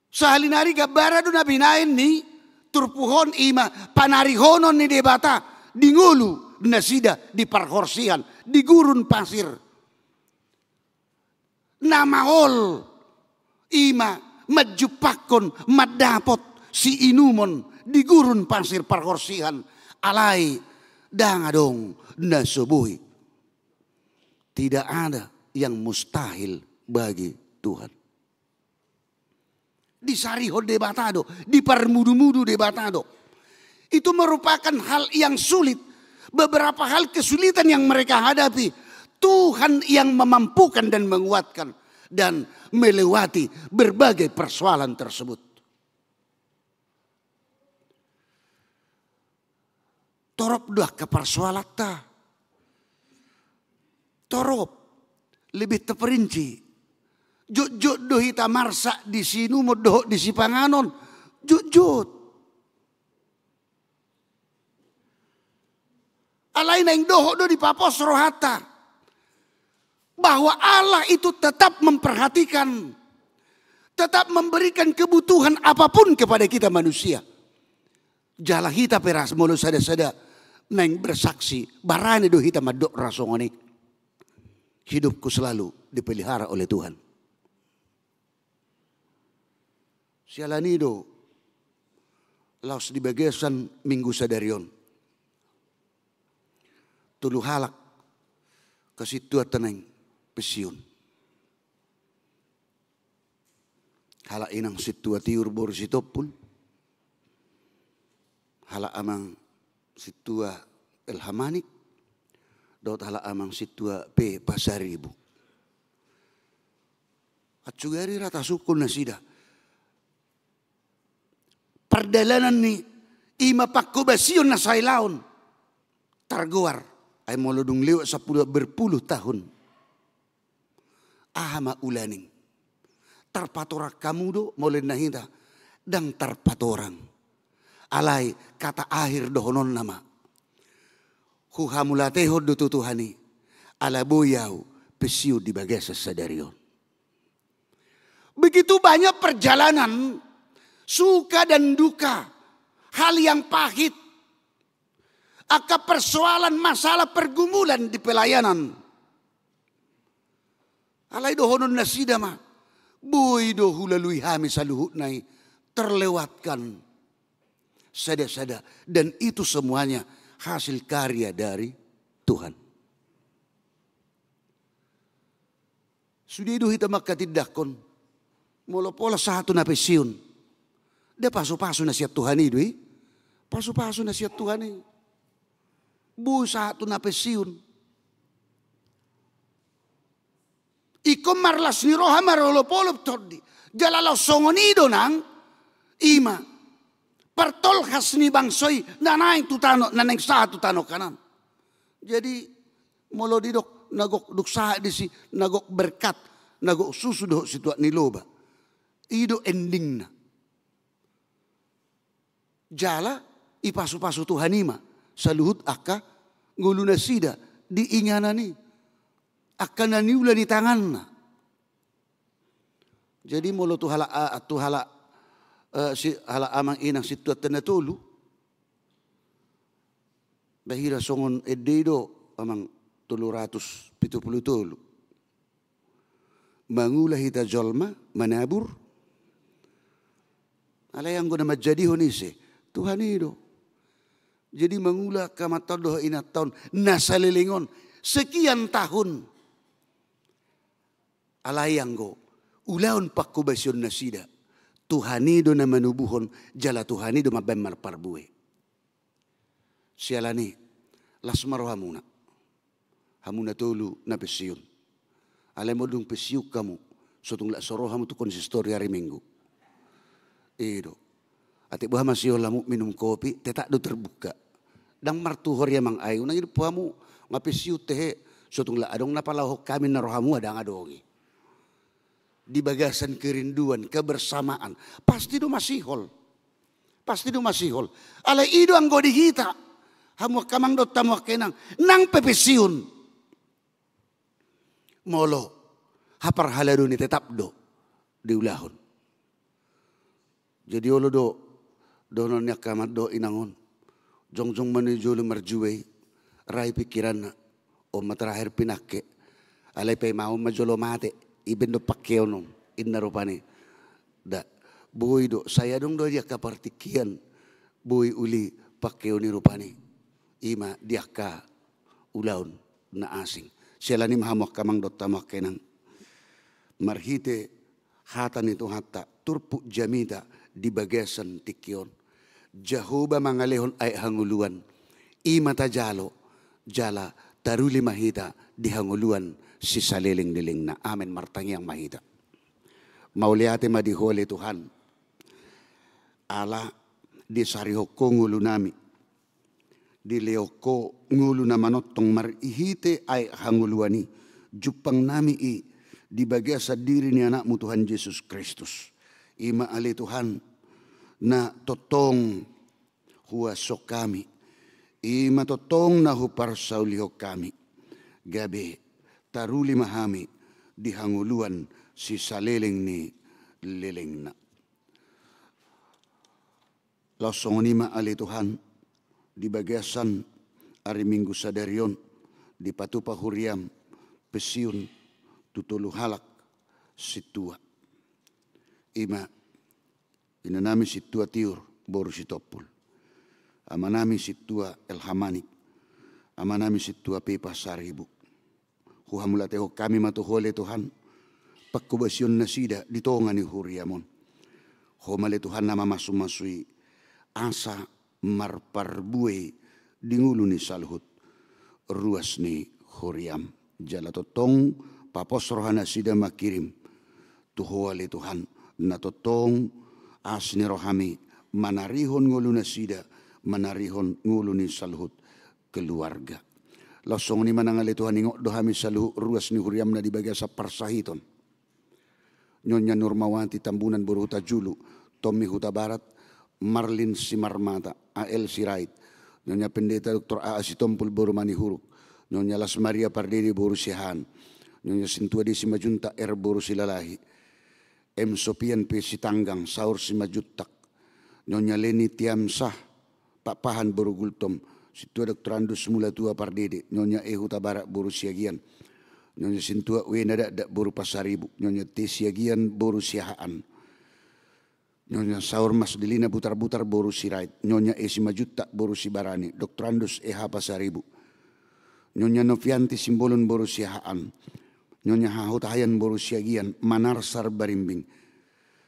Sahali nari gambaran do na binaen ni turpuk on, i ma panarihonon ni Debata di ngolu nasida di parhorsean, di gurun pasir. Na maol i ma manjumpangkon, mandapot siinumon di gurun pasir parhorsean, alai ndang adong na so boi. Tidak ada yang mustahil bagi Tuhan. Disarihon Debata do, diparmudumudu Debata do. Itu merupakan hal yang sulit. Beberapa hal kesulitan yang mereka hadapi, Tuhan yang memampukan dan menguatkan dan melewati berbagai persoalan tersebut. Torop do angka parsoalanta. Torop, lebih terperinci. Jotjot do hita marsak di siinumon dohot di sipanganon. Jotjot. Alai naeng dohot do dipapos rohanta bahwa Allah itu tetap memperhatikan, tetap memberikan kebutuhan apapun kepada kita manusia. Jala hita pe ras molo sada-sada naeng bersaksi, barani do hita mandok ras songon i. Hidupku selalu dipelihara oleh Tuhan. Siala ni i do laos di bagasan minggu sadari on, tolu halak hasintuanta naeng pensiun. Halak inang sintua Tiur boru Sitompul, halak amang sintua Elhamanik, dohot halak amang sintua P Pasaribu. Ansugari ra tasungkun nasida. Pardalanan ni i ma panghobasion na sailaon targoar. Ai molo dung lewat sampulu berpuluh tahun. Aha ma ulaning? Tarpatorang hamu do molo ninna hita? Ndang tarpatorang. Alai kata akhir dohononna ma, huhamauliatehon do tu Tuhan i, ala boi ahu pensiun di bagasan sadari on. Begitu banyak perjalanan, suka dan duka, hal yang pahit, angka persoalan, masalah, pergumulan di pelayanan. Alai dohonon nasida ma, boi do hulalui hami saluhutna i, terlewatkan sada-sada, dan itu semuanya hasil karya dari Tuhan. Sude do hita manghatindanghon. Molo pola sahat tu na pensiun, nda pasu-pasu na sian Tuhan i do i. Pasu-pasu na sian Tuhan i. Boi sahat tu na pensiun. Ingkon marlas ni roha, marolop-olop tondi. Jala laos songon i do nang, i ma partolhas ni bangso i na naeng tu tano, na naeng sahat tu tano Kanaan. Jadi molo didok na gok dung sahat disi, na gok berkat, na gok susu dohot situak ni loba. I do endingna. Jala ipasupasu Tuhan i ma saluhut angka ngolunasida di inganan i, angka na niula ni tanganna. Jadi molo tu halak a-, tu halak, eh, si, halak amang inang sintuanta na tolu, ba hira songon ende i do, amang, tolu ratus pitu pulu tolu. Mangula hita jolma, manabur. Alai anggo na manjadihon ise? Tuhan i do. Jadi mangula angka amanta on dohot inanta on na saleleng on sekian tahun. Alai anggo ulaon pangkobasion nasida, Tuhan i do na manubuhon, jala Tuhan i do mambaen marparbue. Siala ni i, las ma rohamuna, hamu na tolu na pensiun. Alai molo dung pensiun hamu, so tung lak so ro hamu tu konsistori ari Minggu. I do. Atik boha masihol hamu minum kopi, tetap do terbuka. Ndang martuhor i, amang, ai unang ido po hamu, nga pensiun tehe, so tung lak adong na palaohon hami na rohamu, ndang adong i. Di bagasan kerinduan, kebersamaan, pasti do masihol. Pasti do masihol. Alai i do anggo di hita, hamu angka amang dohot hamu angka inang, nang pe pensiun, molo haparhalado ni tetap do diulahon. Jadi olo do dohonon ni angka amang dohot inang on, jongjong ma na di jolo marjua i, rai pingkiranna, on ma terakhir pinangke. Alai paimaon ma jolo mate, i baen do pangkeon on, inna rupani. Nda, boi do, sai adong do di angka partingkian, boi uli pangkeon i rupani. I ma di angka ulaon na asing. Siala ni i ma hamu angka amang dohot hamu angka inang, marhite hata ni Tuhanta, turpuk jamita di bagasan tingki on, Jahowa mangalehon aek hangoluan, i ma tajalo, jala taruli ma hita di hangoluan sisaleleng-lelengna. Amen. Martangiang ma hita. Mauliate ma di Ho ale Tuhan, ala disarihon Ho ngolunami, dilehon Ho ngolu na manongtong marhite aek hangoluan i, jumpang nami i di bagasan diri ni Anakmu Tuhan Jesus Kristus. I ma ale Tuhan, na tongtong huashon hami, i ma tongtong na huparsaulihon hami, gabe taruli ma hami di hangoluan sisaleleng ni lelengna. Laos songon i ma ale Tuhan, di bagasan ari Minggu sadari on, dipatupa huriam pensiun tu tolu halak sintua. I ma inanami sintua Tiur boru Sitompul, amanami sintua Elhamanik, amanami sintua Pepa Saribu. Huhamauliatehon hami ma tu Ho ale Tuhan, pangkobasion nasida di tonga ni huriam on. Ho ma ale Tuhan na mamasumasu i, asa marparbue i di ngolu ni saluhut ruas ni huriam. Jala tongtong papos roha nasida mangkirim tu Ho ale Tuhan, na tongtong asi ni rohami manarihon ngolu nasida, manarihon ngolu ni saluhut keluarga. Laos songon i ma nang ale Tuhan, ingot do hami saluhut ruas ni huriam na di bagasan parsahiton. Nyonya Nurmawati Tambunan boru Hutajulu, Tommy Hutabarat, Marlin Simarmata, A L Sirait, Nyonya Pendeta Doktor A A Sitompul boru Manihuruk, Nyonya Las Maria Pardede boru Siahaan, Nyonya Sintua Desi Majuntak R boru Silalahi, M Sopian P Sitanggang saur Simanjuntak, Nyonya Leni Tiamsah Pakpahan boru Gultom, Sintua Doktorandus Mulatua Pardede, Nyonya E Hutabarat boru Siagian, Nyonya Sintua W Nadakdak boru Pasaribu, Nyonya T Siagian boru Siahaan, Nyonya Saur Mas Delina Butarbutar boru Sirait, Nyonya E Simanjuntak boru Sibarani, Doktorandus E H Pasaribu, Nyonya Novianti Simbolon boru Siahaan, Nyonya H Hutahayan boru Siagian, Manarsar Barimbing,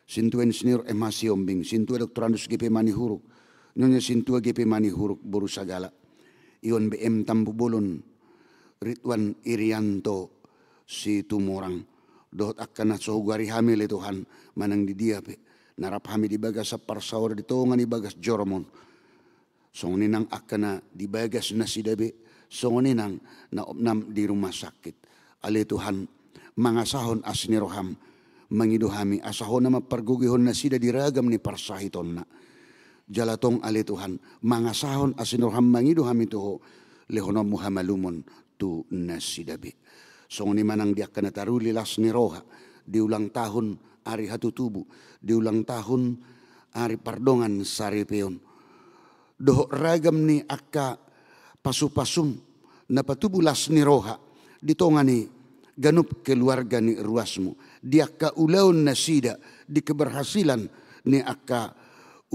Sintua Insinyur M H Sihombing, Sintua Doktorandus G P Manihuruk, Nyonya Sintua G P Manihuruk boru Sagala, Iwan B M Tampubolon, Ridwan Irianto Situmorang, dohot angka na so hugoari hami, ale Tuhan, manang di dia pe, na rap hami di bagasan parsaoran di tonga ni bagas joroMon. Songon i nang angka na di bagas nasida be, songon i nang na opnam di rumah sakit. Ale Tuhan, mangasahon asi ni rohaM mangido hami, asa Ho na mampargogoi nasida di ragam ni parsahitonna. Jala tong ale Tuhan, mangasahon asi ni rohaM mangido hami tu Ho, lehononMu hamalumon tu nasida be. Songon i ma nang di angka na taruli las ni roha, di ulang tahun ari hatutubu, di ulang tahun ari pardongansaripeon, dohot ragam ni angka pasupasum na patubu las ni roha di tonga ni ganup keluarga ni ruasMu, di angka ulaon nasida, di keberhasilan ni angka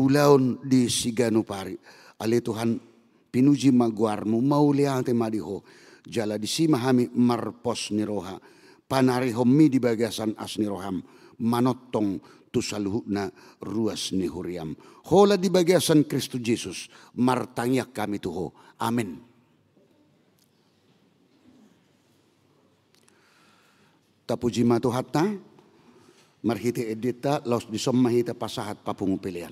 ulaon di siganup ari. Ale Tuhan, pinuji ma goarMu, mauliate ma di Ho, jala disi ma hami marpos ni roha, panarihonMi di bagasan asi ni rohaM, manongtong tu saluhutna ruas ni huriaM. Holan di bagasan Kristus Jesus martangiang hami tu Ho. Amen. Tapuji ma Tuhanta. Marhite endenta, laos dison ma hita pasahat papungu pelean.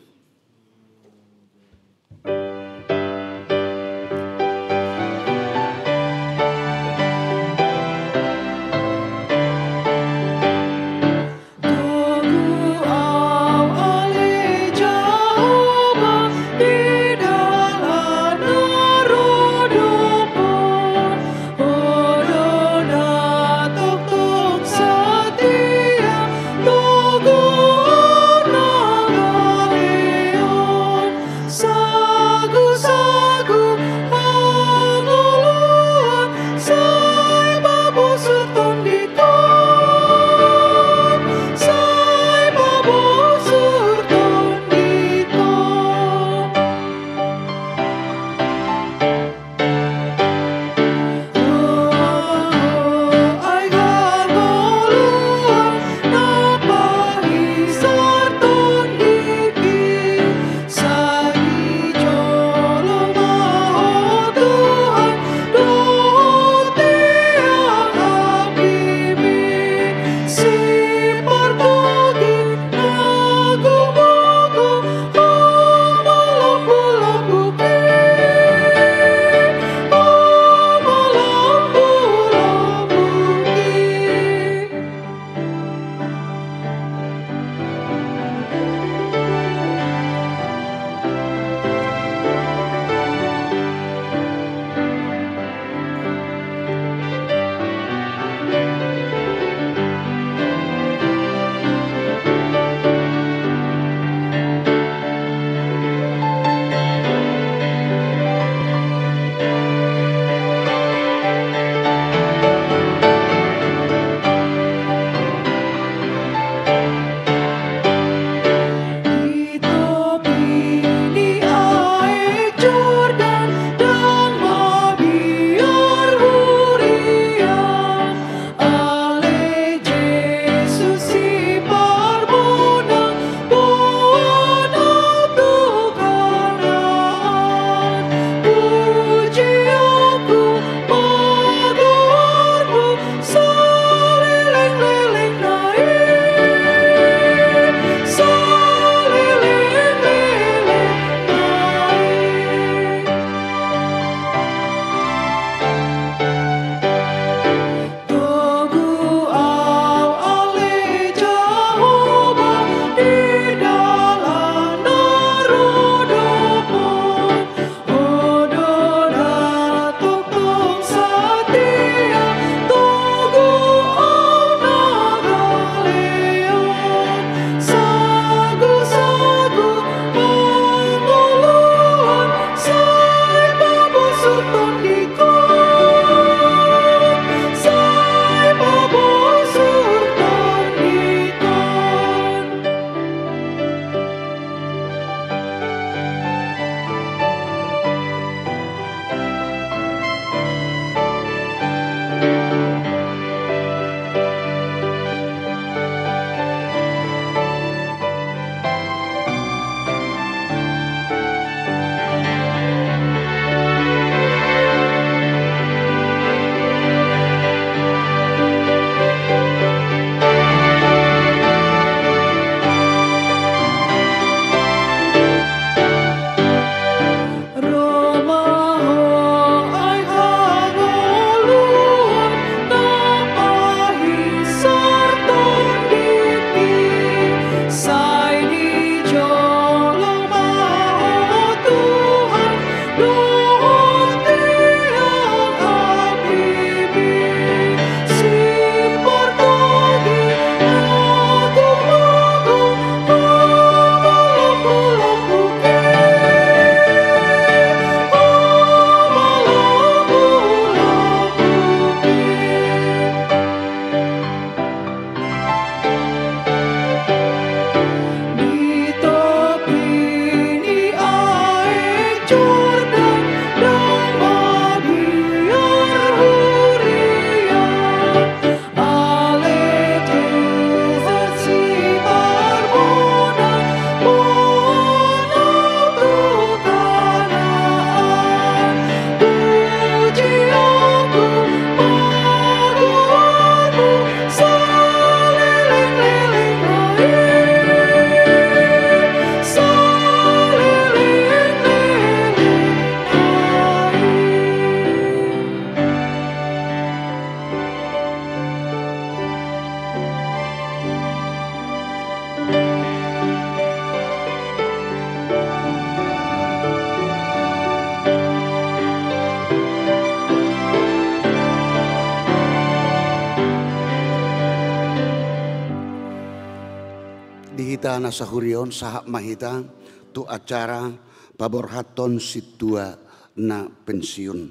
Hita na sahuria on, sahat ma hita tu acara paborhathon sintua na pensiun.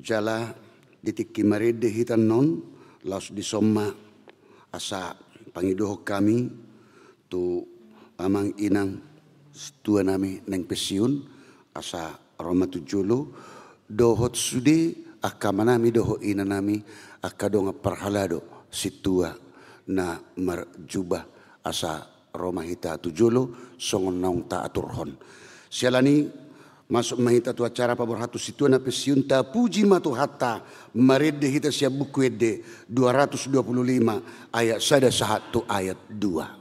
Jala di tingki marende hita annon, laos dison ma asa pangidohon hami tu amang inang sintua nami naeng pensiun, asa ro ma tu jolo, dohot sude angka amanami dohot inanami, angka dongan parhalado sintua na marjubah, asa ro ma hita tu jolo songon naung taaturhon. Siala ni i, masuk ma hita tu acara paborhathon sintua na pensiun. Tapuji ma Tuhanta, marende hita sian Buku Ende dua ratus dua puluh lima, ayat sada sahat tu ayat dua.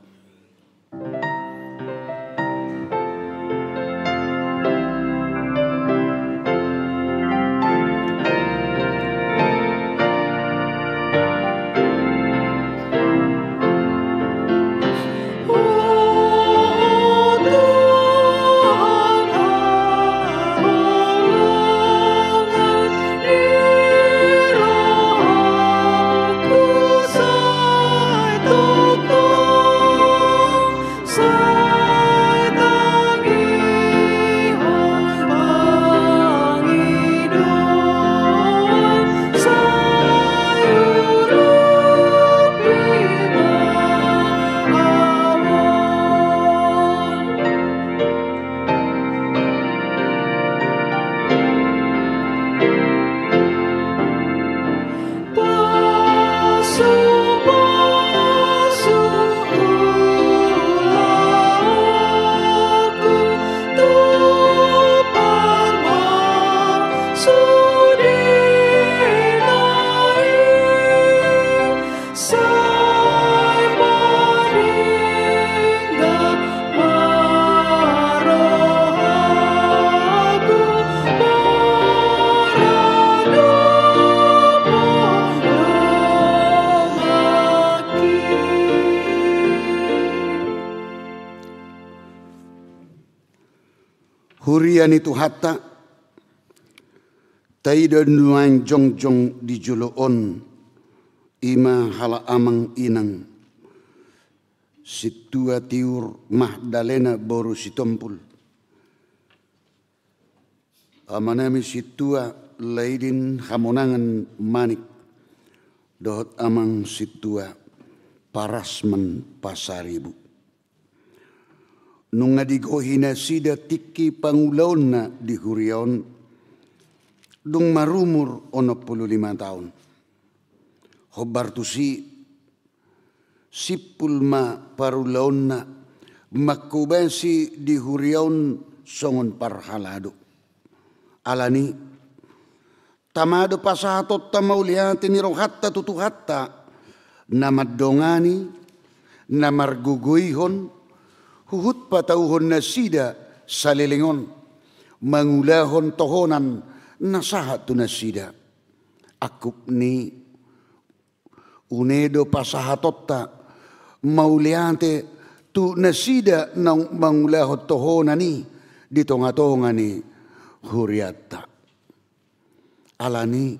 Huria ni Tuhanta, taida nuaeng jongjong di jolo on, i ma halak amang inang sintua Tiur Magdalena boru Sitompul, amanami sintua Laidin Hamonangan Manik, dohot amang sintua Parasman Pasaribu. Nunga digohi nasida tingki pangulaonna di huria on, dung marumur onom pulu lima taon. Hombar tusi, simpul ma parulaonna manghobasi di huria on songon parhalado. Alani i, tama do pasahatonta mauliate ni rohanta tu Tuhanta, na mandongani, na margogoihon, huhut patauhon nasida saleleng on, mangulahon tohonan na sahat tu nasida. Angkup ni i, une do pasahatonta mauliate tu nasida naung mangulahon tohonan i di tongatonga ni hurianta. Alani i,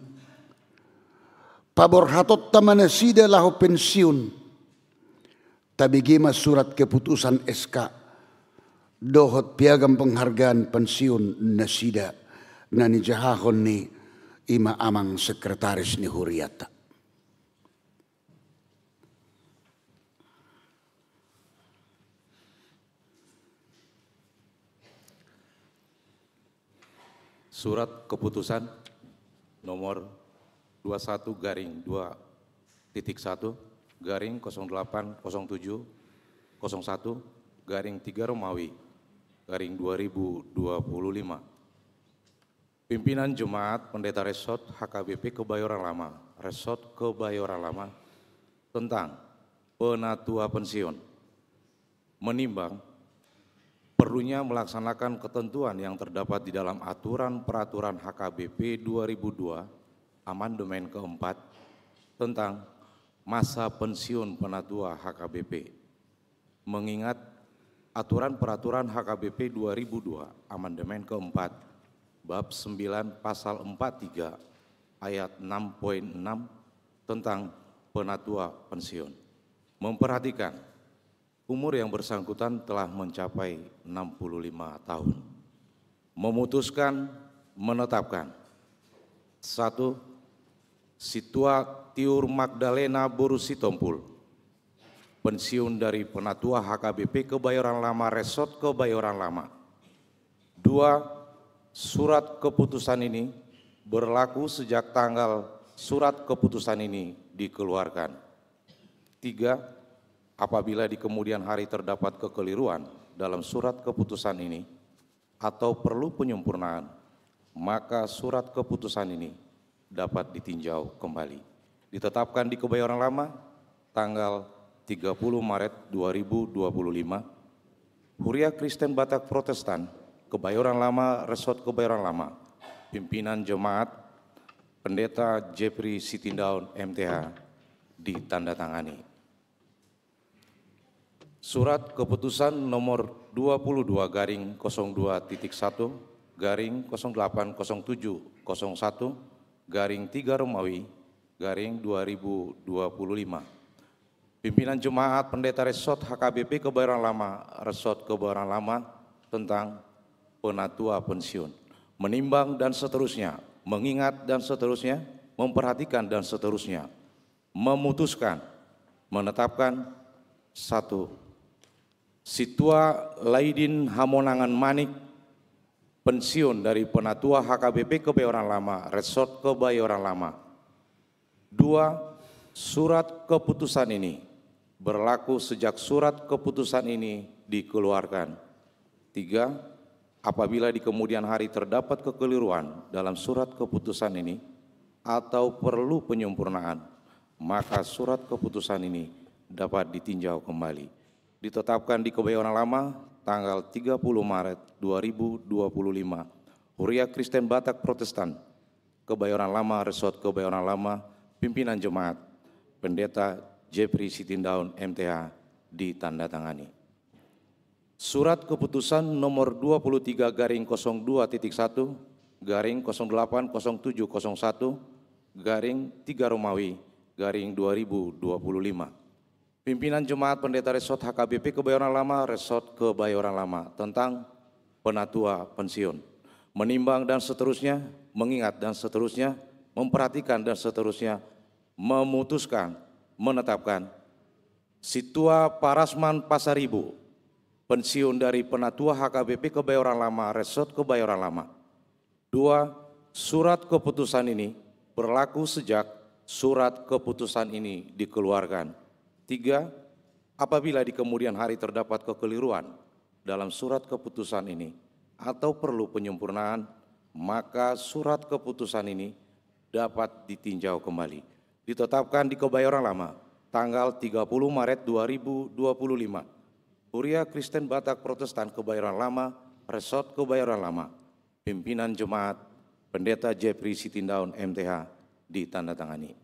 paborhatonta ma nasida laho pensiun. Tabege ma surat keputusan S K dohot piagam penghargaan pensiun nasida, na nijahahon ni i ma amang sekretaris ni hurianta. Surat keputusan nomor dua satu garing dua titik satu garing kosong delapan kosong tujuh kosong satu garing tiga Romawi garing dua ribu dua puluh lima. Pimpinan Jemaat Pendeta Resort H K B P Kebayoran Lama, Resort Kebayoran Lama, tentang penatua pensiun. Menimbang perlunya melaksanakan ketentuan yang terdapat di dalam aturan peraturan H K B P dua ribu dua, amandemen keempat, tentang masa pensiun penatua H K B P. Mengingat aturan peraturan H K B P dua ribu dua, amandemen keempat, bab sembilan pasal empat tiga ayat enam poin enam tentang penatua pensiun. Memperhatikan Umur yang bersangkutan telah mencapai enam puluh lima tahun. Memutuskan, menetapkan. Satu, Situa Tiur Magdalena boru Sitompul, pensiun dari Penatua H K B P Kebayoran Lama, Resort Kebayoran Lama. Dua, surat keputusan ini berlaku sejak tanggal surat keputusan ini dikeluarkan. Tiga, apabila di kemudian hari terdapat kekeliruan dalam surat keputusan ini atau perlu penyempurnaan, maka surat keputusan ini dapat ditinjau kembali. Ditetapkan di Kebayoran Lama tanggal tiga puluh Maret dua ribu dua puluh lima, Huria Kristen Batak Protestan, Kebayoran Lama, Resort Kebayoran Lama, pimpinan jemaat, Pendeta Jeffrey Sitindaun, M T H, ditandatangani. Surat keputusan nomor dua puluh dua garing kosong dua titik satu garing kosong delapan kosong tujuh kosong satu garing tiga Romawi garing dua ribu dua puluh lima. Pimpinan Jemaat, Pendeta Resort H K B P Kebayoran Lama, Resort Kebayoran Lama, tentang penatua pensiun. Menimbang dan seterusnya, mengingat dan seterusnya, memperhatikan dan seterusnya, memutuskan, menetapkan, satu, Situa Laidin Hamonangan Manik, pensiun dari Penatua H K B P Kebayoran Lama, Resort Kebayoran Lama. Dua, surat keputusan ini berlaku sejak surat keputusan ini dikeluarkan. Tiga, apabila di kemudian hari terdapat kekeliruan dalam surat keputusan ini atau perlu penyempurnaan, maka surat keputusan ini dapat ditinjau kembali. Ditetapkan di Kebayoran Lama tanggal tiga puluh Maret dua ribu dua puluh lima, Huria Kristen Batak Protestan, Kebayoran Lama, Resort Kebayoran Lama, pimpinan jemaat, Pendeta Jeffrey Sitindaun, M T H, ditandatangani. Surat keputusan nomor dua puluh tiga garing kosong dua titik satu garing kosong delapan kosong tujuh kosong satu garing tiga Romawi garing dua ribu dua puluh lima. Pimpinan Jemaat, Pendeta Resort H K B P Kebayoran Lama, Resort Kebayoran Lama, tentang penatua pensiun. Menimbang dan seterusnya, mengingat dan seterusnya, memperhatikan dan seterusnya, memutuskan, menetapkan. Situa Parasman Pasaribu, pensiun dari Penatua H K B P Kebayoran Lama, Resort Kebayoran Lama. Dua, surat keputusan ini berlaku sejak surat keputusan ini dikeluarkan. Tiga, apabila di kemudian hari terdapat kekeliruan dalam surat keputusan ini atau perlu penyempurnaan, maka surat keputusan ini dapat ditinjau kembali. Ditetapkan di Kebayoran Lama tanggal tiga puluh Maret dua ribu dua puluh lima. Huria Kristen Batak Protestan Kebayoran Lama, Resort Kebayoran Lama, pimpinan jemaat, Pendeta Jeffrey Sitindaun, M T H, ditandatangani.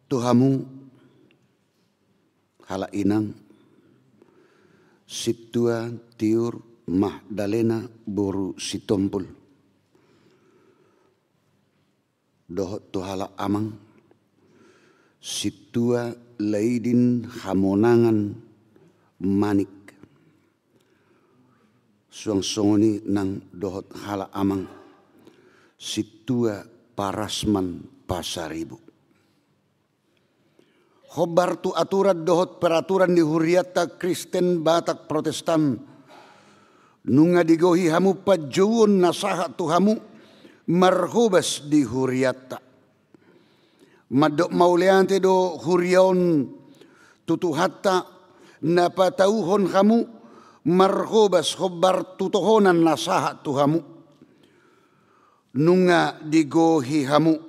Tu hamu halak inang, Situa Tiur Magdalena boru Sitompul, dohot tu halak amang, Situa Laidin Hamonangan Manik. Suang songon i nang dohot halak amang, Situa Parasman Pasaribu. Hombar tu aturan dohot peraturan ni hurianta Kristen Batak Protestan, nunga digohi hamu panjouon na sahat tu hamu marhobas di hurianta. Mandok mauliate do huria on tu Tuhanta, na patauhon hamu marhobas hombar tu tohonan na sahat tu hamu. Nunga digohi hamu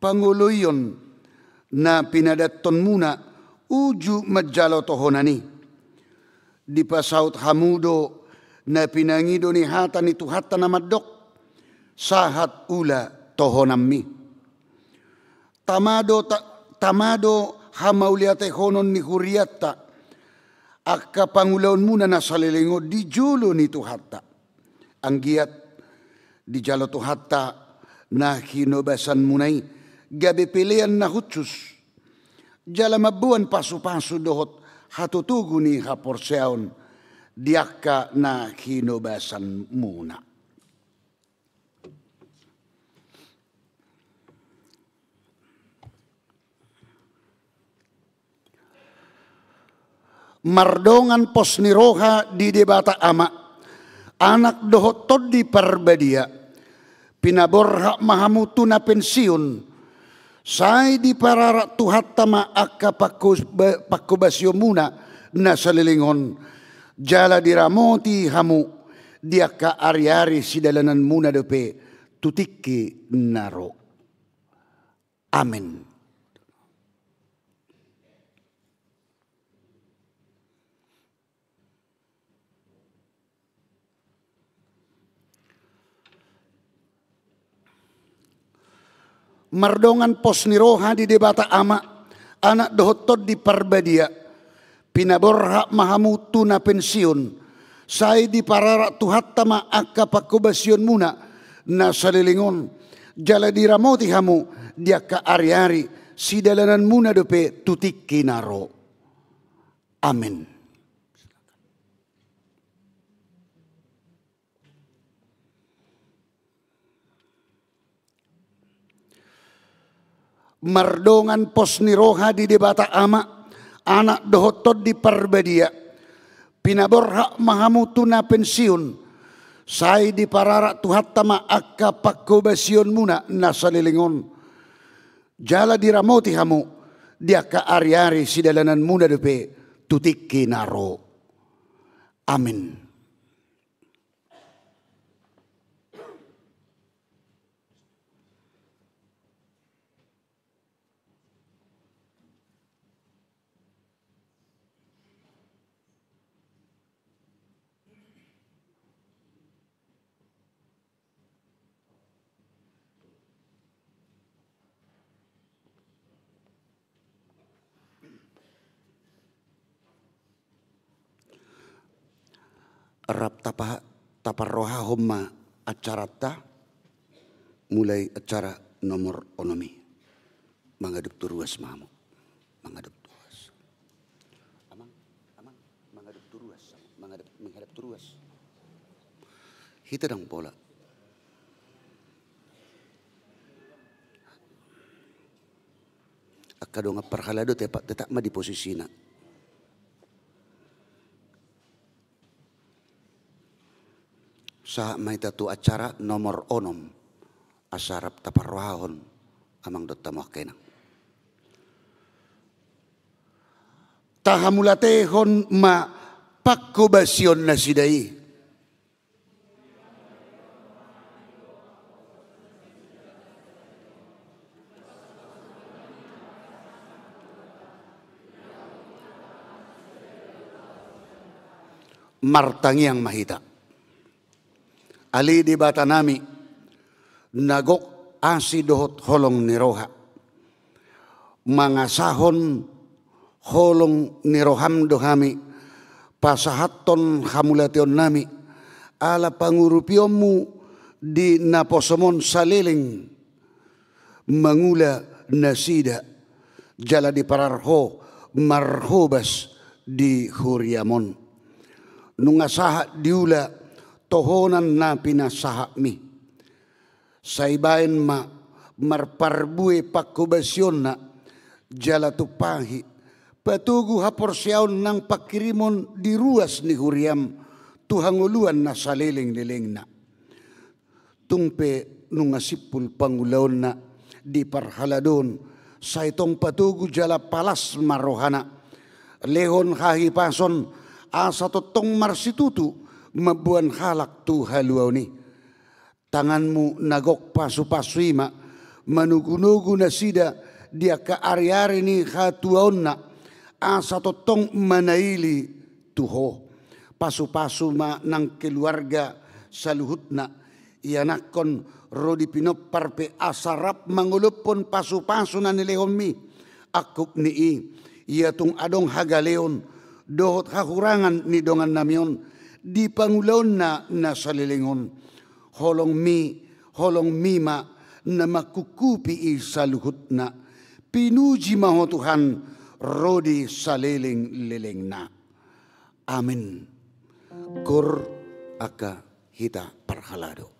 pangoloion na pinadantonmuna uju manjalo tohonan i. Dipasaut hamu do na pinangido ni hata ni Tuhanta na mandok, sahat ula tohonanmi. Tama do ta-, tama do hamauliatehonon ni hurianta, angka pangulaonmuna na saleleng on di jolo ni Tuhanta. Anggiat dijalo Tuhanta na hinobasanmuna i gabe pelean na hushus, jala mamboan pasupasu dohot hatotogu ni haporseaon di angka na hinobasanmuna. Mardongan pos ni roha di Debata Ama, Anak dohot Tondi Parbadia, pinaborhat ma hamu tu na pensiun, sai dipararat Tuhanta ma angka pangko-, ba-, pangkobasionmuna na saleleng on, jala diramoti hamu di angka ariari sidalananmuna dope tu tingki na ro. Amen. Mardongan pos ni roha di Debata Ama, Anak dohot Tondi Parbadia, pinaborhat ma hamu tu na pensiun, sai dipararat Tuhanta ma angka pangkobasionmuna na saleleng on, jala diramoti hamu di angka ariari sidalananmuna dope tu tingki na ro. Amen. Mardongan pos ni roha di Debata Ama, Anak dohot Tondi Parbadia, pinaborhat ma hamu tu na pensiun, sai dipararat Tuhanta ma angka pangkobasionmuna na saleleng on, jala diramoti hamu di angka ariari sidalananmuna dope tu tingki na ro. Amen. Rap tapa-, taparrohahon ma acaranta, mulai acara nomor onom i. Mangadop tu ruas ma hamu. Mangadop tu ruas. Amang, amang, mangadop tu ruas, amang. Mangadop, menghadap tu ruas. Hita ndang pola. Angka dongan parhalado tetap, tetap ma di posisina. Sahat ma hita tu acara nomor onom, asa rap taparrohahon amang dohot hamu angka inang. Tahamulatehon ma pangkobasion nasida i. Martangiang ma hita. Ale Debatanami, na gok asi dohot holong ni roha, mangasahon holong ni roham do hami pasahathon hamulateonnami, ala pangurupionmu di naposomon saleleng mangula nasida, jala diparar ho marhobas di huriamon. Nunga sahat diula tohonan na pinasahatmi. Sai baen ma marparbue pangkobasionna, jala tumpahi patogu haporseaon nang pangkirimon di ruas ni huriam tu hangoluan na saleleng-lelengna. Tung pe nunga simpul pangulaonna di parhaladoon, sai tong patogu jala palas ma rohana. Lehon hahipason asa tongtong marsitutu mamboan halak tu haluaon i. Tanganmu na gok pasupasu i ma manogunogu nasida di angka ariari ni hatuaonna, asa tongtong manaili tu ho. Pasupasu ma nang keluarga saluhutna, ianakhon ro di pinompar pe asa rap mangolophon pasupasu na nilehonmi. Angkup ni i, ia tung adong hagaleon dohot hahurangan ni dongannami on di pangulaonna na saleleng on. Holongmi, holongmi ma na mangkungkupi i saluhutna. Pinuji ma Ho Tuhan, ro di salelenglelengna. Amen. Kur angka hita parhalado.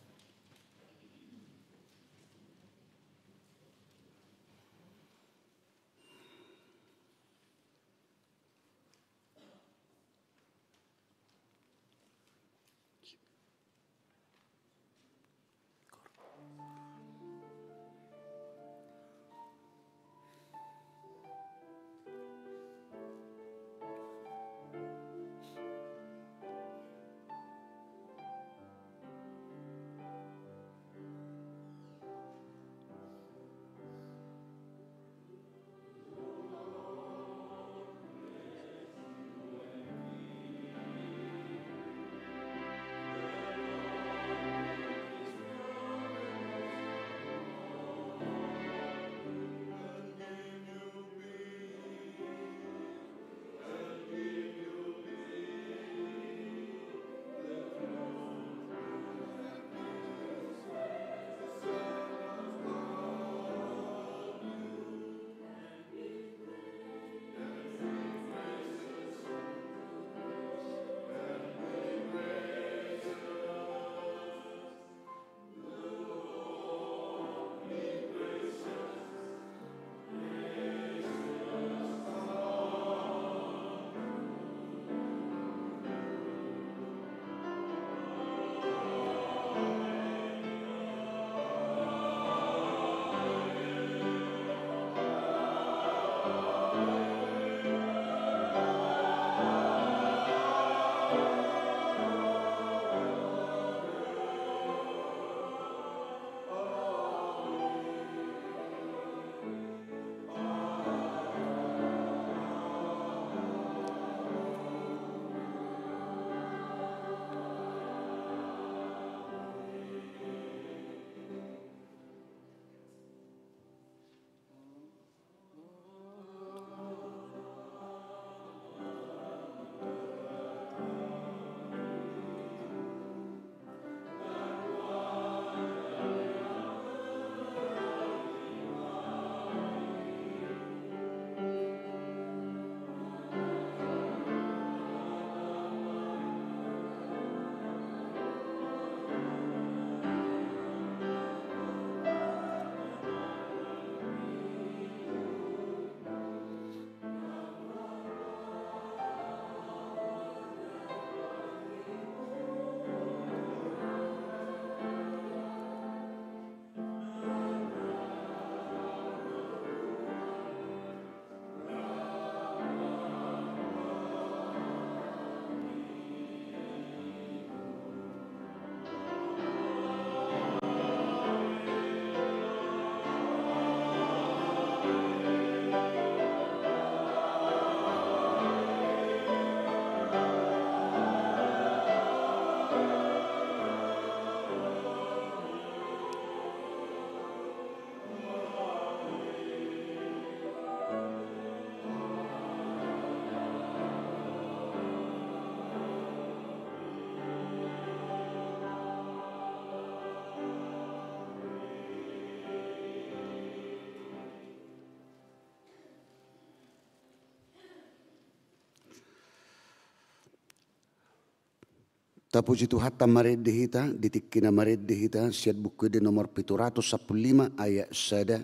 Tapuji Tuhanta, marende hita, di tingki na marende hita, sian Buku Ende nomor pitu ratus sampulu lima ayat sada,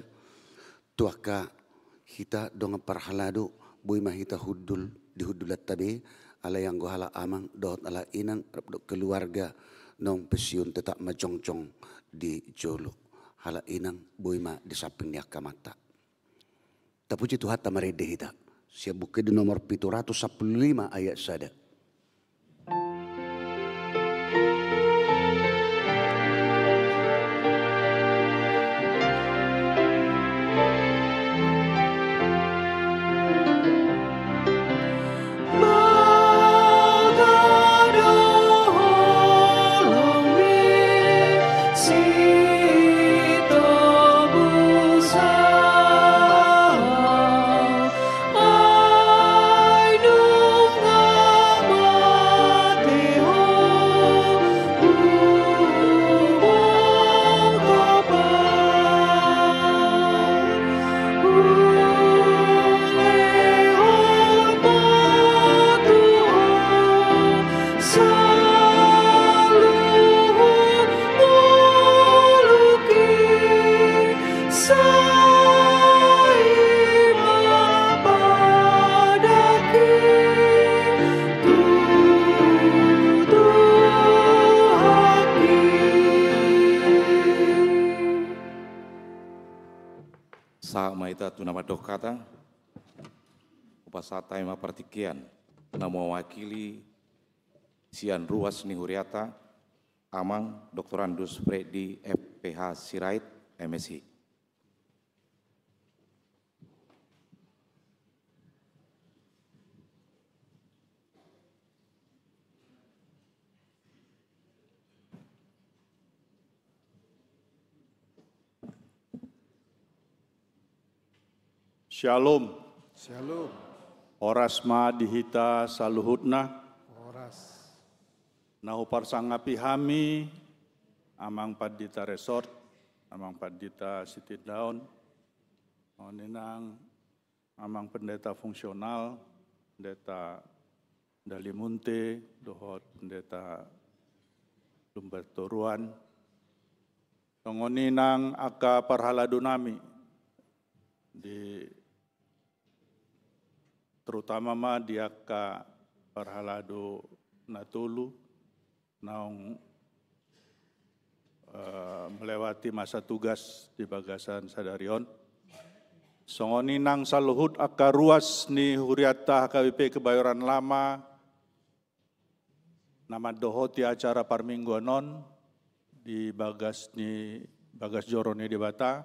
tu angka hita dongan parhalado, boi ma hita hundul di hundulanta be, alai anggo halak amang dohot halak inang rap dohot keluarga naung pensiun tetap ma jongjong di jolo. Halak inang boi ma di samping ni angka amanta. Tapuji Tuhanta, marende hita. Sian Buku Ende nomor pitu ratus sampulu lima ayat sada. Sahat ma hita tu na mandok hata. Hupasahat hami ma partingkian na mewakili sian ruas ni huriata, Amang Doktorandus Freddy F P H Sirait, M Si. Shalom. Shalom. Horas ma di hita saluhutna. Horas. Na huparsangapi hami, Amang Pandita Resort, Amang Pandita Sitindaon, songon i nang Amang Pendeta Fungsional, Pendeta Dalimunte, dohot Pendeta Lumbantoruan. Songon i nang angka parhalado nami di, terutama ma di angka parhalado na tolu naung, eh, melewati masa tugas di bagasan sadari on. Songon i nang saluhut angka ruas ni huriata H K B P Kebayoran Lama na mandohoti acara parmingguan on di bagas ni, bagas joro ni Debata,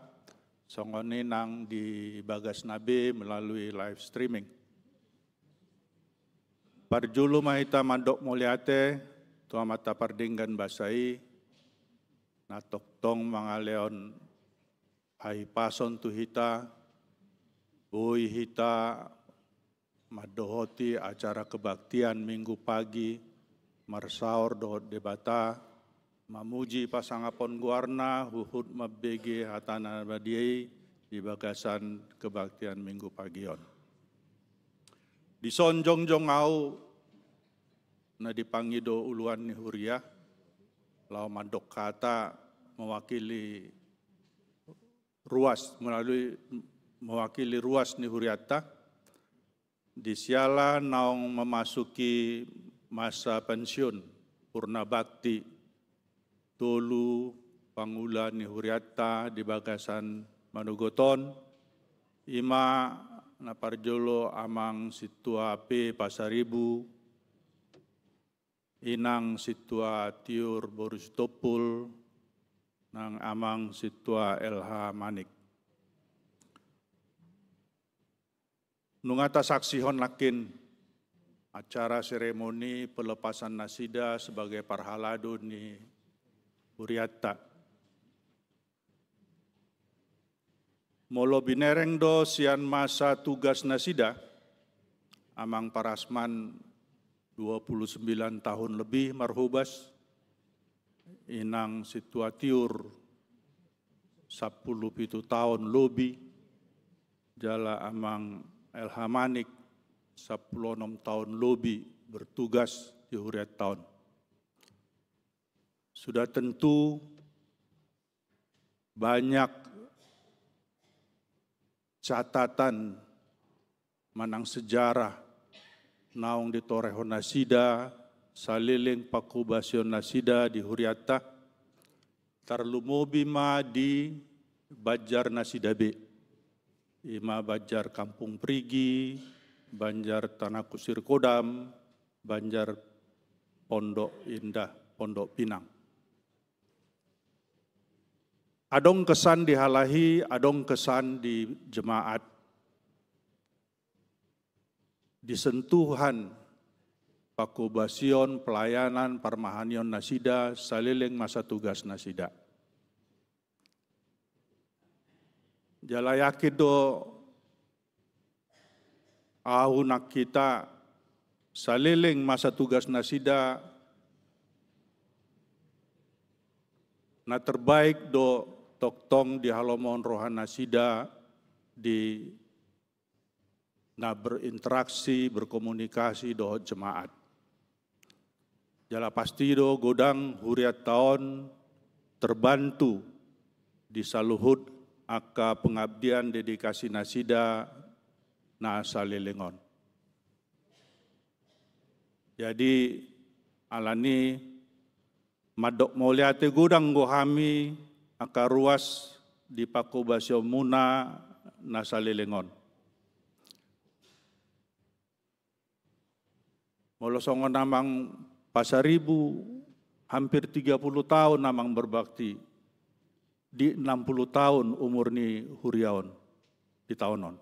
songon i nang di bagasna be melalui live streaming. Parjolo ma hita mandok mauliate tu Amanta Pardenggan Basa i, na tongtong mangalehon hahipason tu hita, boi hita mandohoti acara kebaktian Minggu pagi, marsaor dohot Debata, mamuji pasangapon goarna, huhut mambege hatana na badia i di bagasan kebaktian Minggu pagi on. Dison jongjong ahu na dipangido uluan ni huria, laho mandok hata mewakili ruas, melalui, mewakili ruas ni huriata, di siala naung memasuki masa pensiun, purna bakti, tolu pangula ni huriata di bagasan manogot on, i ma na parjolo Amang Sintua P Pasaribu, Inang Sintua Tiur boru Sitompul, nang Amang Sintua L H Manik. Nunga tasaksihon nangkin acara seremoni pelepasan nasida sebagai parhalado ni huriata. Molo binereng do sian masa tugas nasida, Amang Parasman dua puluh sembilan tahun lebih marhobas, Inang Sintua Tiur sampulu pitu taon lobi, jala Amang L H Manik sampulu onom taon lobi bertugas di huriata on. Sudah tentu banyak catatan manang sejarah naung ditorehon nasida saleleng panghobasion nasida di huriata, tarlumobi ma di banjar nasida be, i ma banjar Kampung Perigi, banjar Tana Kusir Kodam, banjar Pondok Indah, Pondok Pinang. Adong kesan di halak i, adong kesan di jemaat. Di sentuhan panghobasion, pelayanan, parmahanion nasida saleleng masa tugas nasida. Jala yakin do ahu nang hita saleleng masa tugas nasida na terbaik do tongtong dihalomohon roha nasida di na berinteraksi, berkomunikasi dohot jemaat. Jala pasti do godang huriata on terbantu di saluhut angka pengabdian dedikasi nasida na saleleng on. Jadi, alani mandok mauliate godang do hami angka ruas di pangkobasionmuna na saleleng on. Molo songon Amang Pasaribu, hampir tiga puluh tahun Amang berbakti, di enam puluh tahun umur ni huria on, di taon on.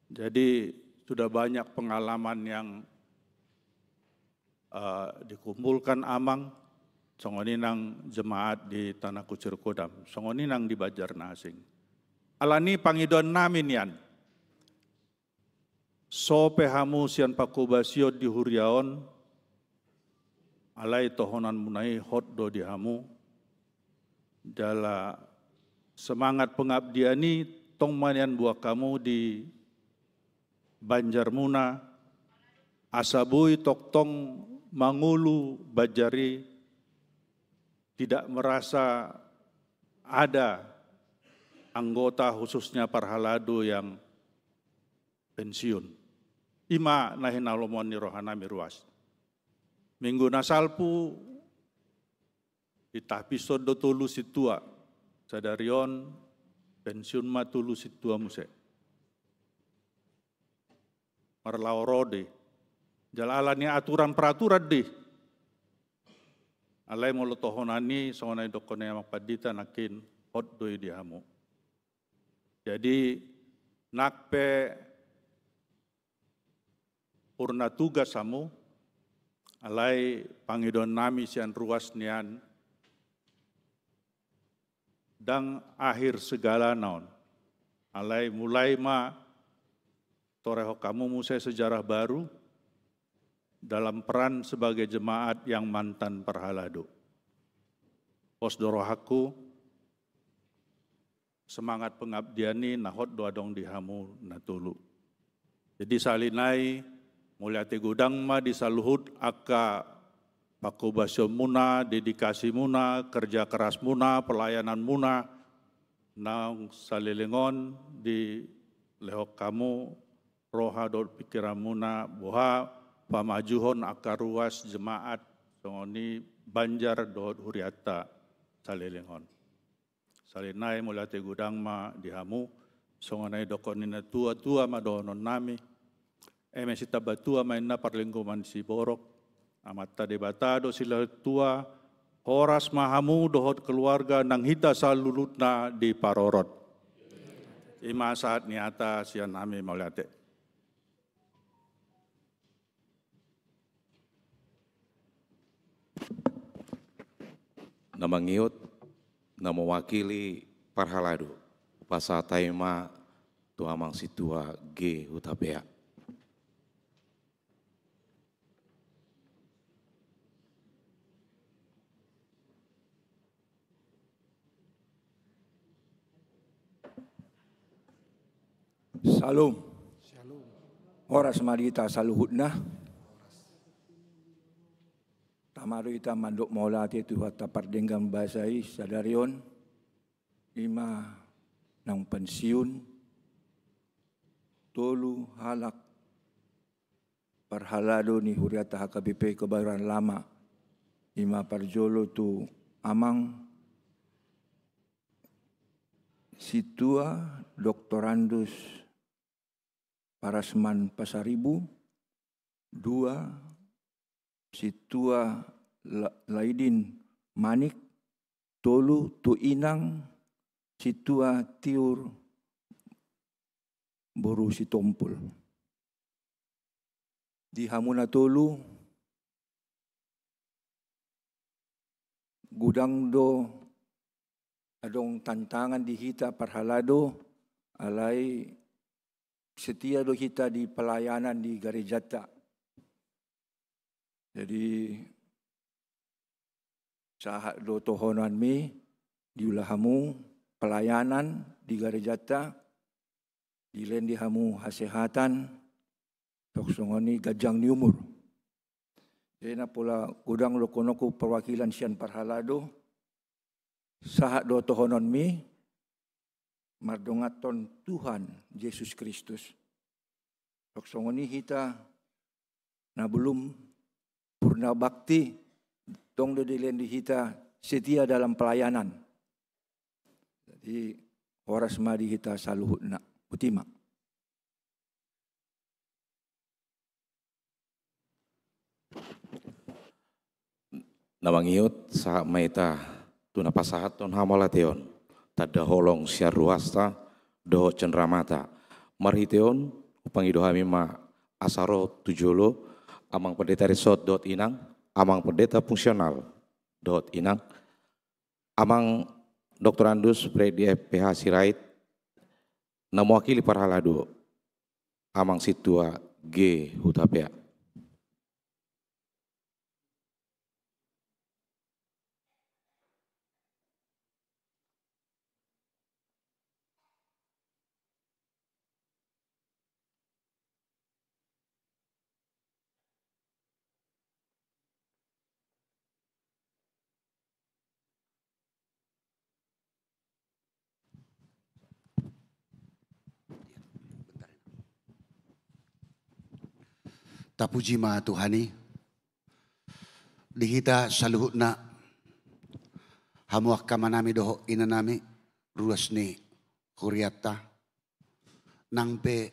Jadi, sudah banyak pengalaman yang, eh, dikumpulkan Amang, songon i nang jemaat di Tanah Kusir Kodam, songon i nang di Banjarmasin. Alani pangidoannami nian, so pe hamu sian pangkobasion di huria on, alai tohonanmuna i hot do di hamu, jala semangat pengabdian i tong ma nian boan hamu di banjarmuna, asa boi tongtong mangolu banjar i, tidak merasa ada anggota, khususnya parhalado yang pensiun. I ma na hinalomoan ni rohanami ruas. Minggu na salpu, ditahbishon do tolu sintua. Sadari on, pensiun ma tolu sintua muse. Marlaho ro do i. Jala alani aturan peraturan do i. Alai molo tohonan i, songon na nidokkon ni Amang Pandita, nangkin hot do i di hamu. Jadi, nang pe purna tugas hamu, alai pangidoannami sian ruas nian, ndang akhir segalana on. Alai mulai ma torehon hamu muse sejarah baru dalam peran sebagai jemaat yang mantan parhalado. Pos do rohangku, semangat pengabdian i na hot do adong di hamu na tolu. Jadi sahali nai, mauliate godang ma di saluhut angka pangkobasionmuna, dedikasimuna, kerja kerasmuna, pelayananmuna, naung saleleng on dilehon hamu roha dohot pingkiranmuna, boha pamajuhon angka ruas jemaat, songon i banjar dohot hurianta saleleng on. Sahali nai mauliate godang ma di hamu, songon na nidokkon ni na tua-tua ma dohononnami. Eme sitambatua ma inna parlinggoman siborok, Amanta Debata do silehon tua, horas ma hamu dohot keluarga nang hita saluhutna diparorot. I ma sahat ni hata sian hami, mauliate. Na mangihut, na mewakili parhalado, hupasahat hami ma tu Amang Sintua G Hutapea. Syalom. Syalom. Horas ma di hita saluhutna. Tama do hita mandok mauliate tu Tuhanta pardenggan basa i sadari on, i ma naung pensiun tolu halak parhalado ni hurianta H K B P Kebayoran Lama, i ma parjolo tu Amang Sintua Doktorandus Parasman Pasaribu, dua, Sintua La-, Laidin Manik, tolu, tu inang Sintua Tiur boru Sitompul. Di hamu na tolu, godang do adong tantangan di hita parhalado, alai setia do hita di pelayanan di garejanta. Jadi, sahat do tohonanmi, diula hamu pelayanan di garejanta, dilehon di hamu hasehatan, tok songon i ganjang ni umur. Jadi, na pola godang dohononku perwakilan sian parhalado, sahat do tohonanmi, mardonganhon Tuhan Jesus Kristus. Songon i hita na belum purna bakti, tong do dilehon di hita setia dalam pelayanan. Jadi, horas ma di hita saluhutna. Botima. Na mangihut, sahat ma hita tu na pasahathon hamauliateon, tanda holong sian ruasta dohot cenderamata. Marhite on, hupangido hami ma asa ro tu jolo Amang Pendeta Risot dohot Inang, Amang Pendeta Fungsional dohot Inang, Amang Doktorandus Freddy F P H Sirait, na mewakili parhalado, Amang Sintua G Hutapea. Tapuji ma Tuhan i, di hita saluhutna, hamu angka amanami dohot inanami, ruas ni hurianta, nang pe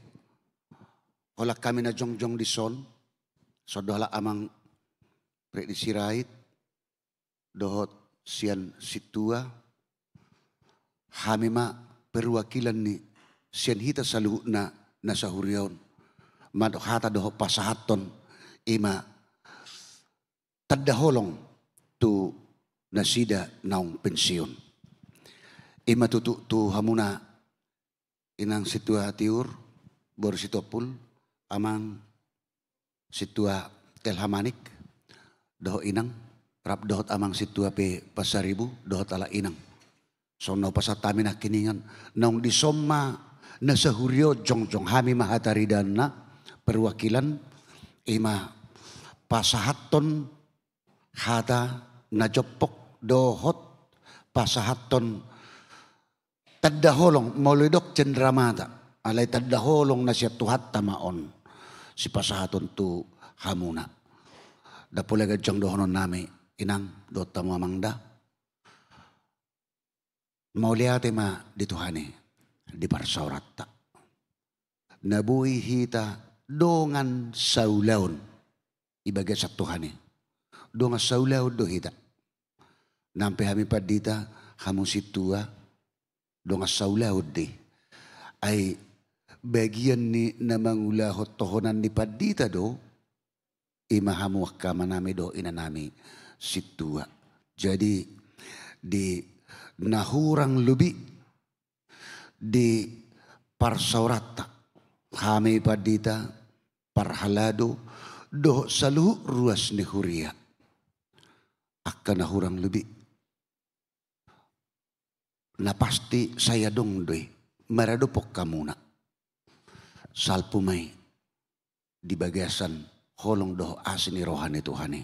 holan hami na jongjong dison, songon halak Amang Freddy Sirait, dohot sian sintua, hami ma perwakilan ni sian hita saluhutna na sahuria on, mandok hata dohot pasahathon, i ma tanda holong tu nasida naung pensiun. I ma tutu tu hamuna Inang Sintua Tiur, boru Sitompul, Amang Sintua Telhamanik, dohot Inang, rap dohot Amang Sintua pe Pasaribu, dohot halak Inang. Songon na hupasahat hami nangkiningan, naung dison ma na sahuria on jongjong, hami ma hataridaanna, perwakilan, i ma pasahathon hata na jompok dohot pasahathon tanda holong, molo didok cenderamata, alai tanda holong na sian Tuhanta ma on sipasahaton tu hamuna. Ndang pola ganjang dohononnami, Inang, dohot hamu Amang da. Mauliate ma di Tuhan i, di parsaoranta. Na boi hita dongan saulaon di bagasan Tuhan i. Dongan saulaon do hita. Nang pe hami pandita, hamu sintua, dongan saulaon do i. Ai bagian ni na mangulahon tohonan ni pandita do, i ma hamu angka amanami dohot inanami sintua. Jadi, di na hurang lobi di parsaoranta, hami pandita, parhalado, dohot saluhut ruas ni huria, angka na hurang lobi, na pasti sai adong do i maradophon hamuna. Salpu ma i di bagasan holong dohot asi ni roha ni Tuhan i.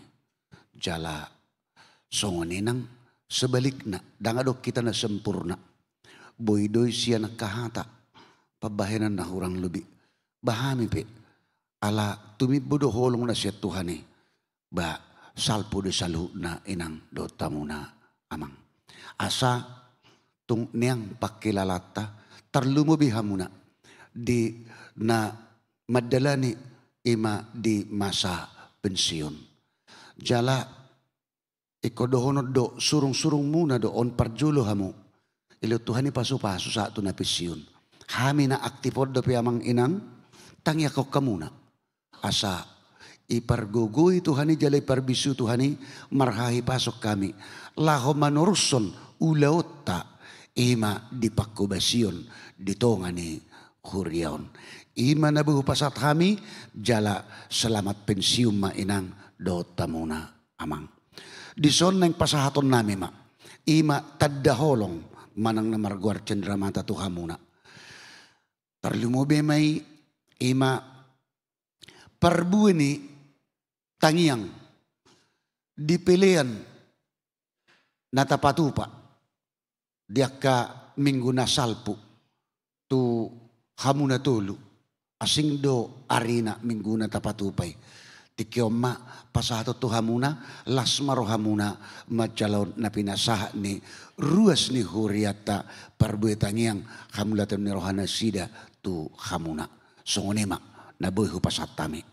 Jala songon i nang sebalikna, ndang adong hita na sempurna. Boi do i sian angka hata, pambahenan na hurang lobi. Ba hami pe, ala tumimbo do holong na sian Tuhan i, ba salpu do saluhutna, Inang, dohot hamuna Amang. Asa tung nian pangkilalanta, tarlumobi hamuna di na mandalani, i ma di masa pensiun. Jala ingkon dohonon do, surungsurungmuna do on parjolo hamu. Dilehon Tuhan i pasupasu sahat tu na pensiun. Hami na aktif on dope, Amang, Inang, tangiangkon hamuna. Asa dipargogoi Tuhan i jala diparbisuhi Tuhan i, marhahipason hami laho manorushon ulaonta, i ma di panghobasion di tonga ni huria on. I ma na boi hupasahat hami, jala selamat pensiun ma, Inang, dohot hamuna Amang. Dison naeng pasahatonnami ma, i ma tanda holong manang na margoar cenderamata tu hamuna. Tarlumobi ma i, i ma parbue ni tangiang di pelean na tapatupa di angka minggu na salpu, tu hamuna tolu. Asing do arina, mingguna tapatupa i. Tingki on ma pasahaton tu hamuna, las ma rohamuna manjalo na pinasahat ni ruas ni hurianta, parbue tangiang hamauliateon ni rohanasida tu hamuna. Songon i ma na boi hupasahat hami.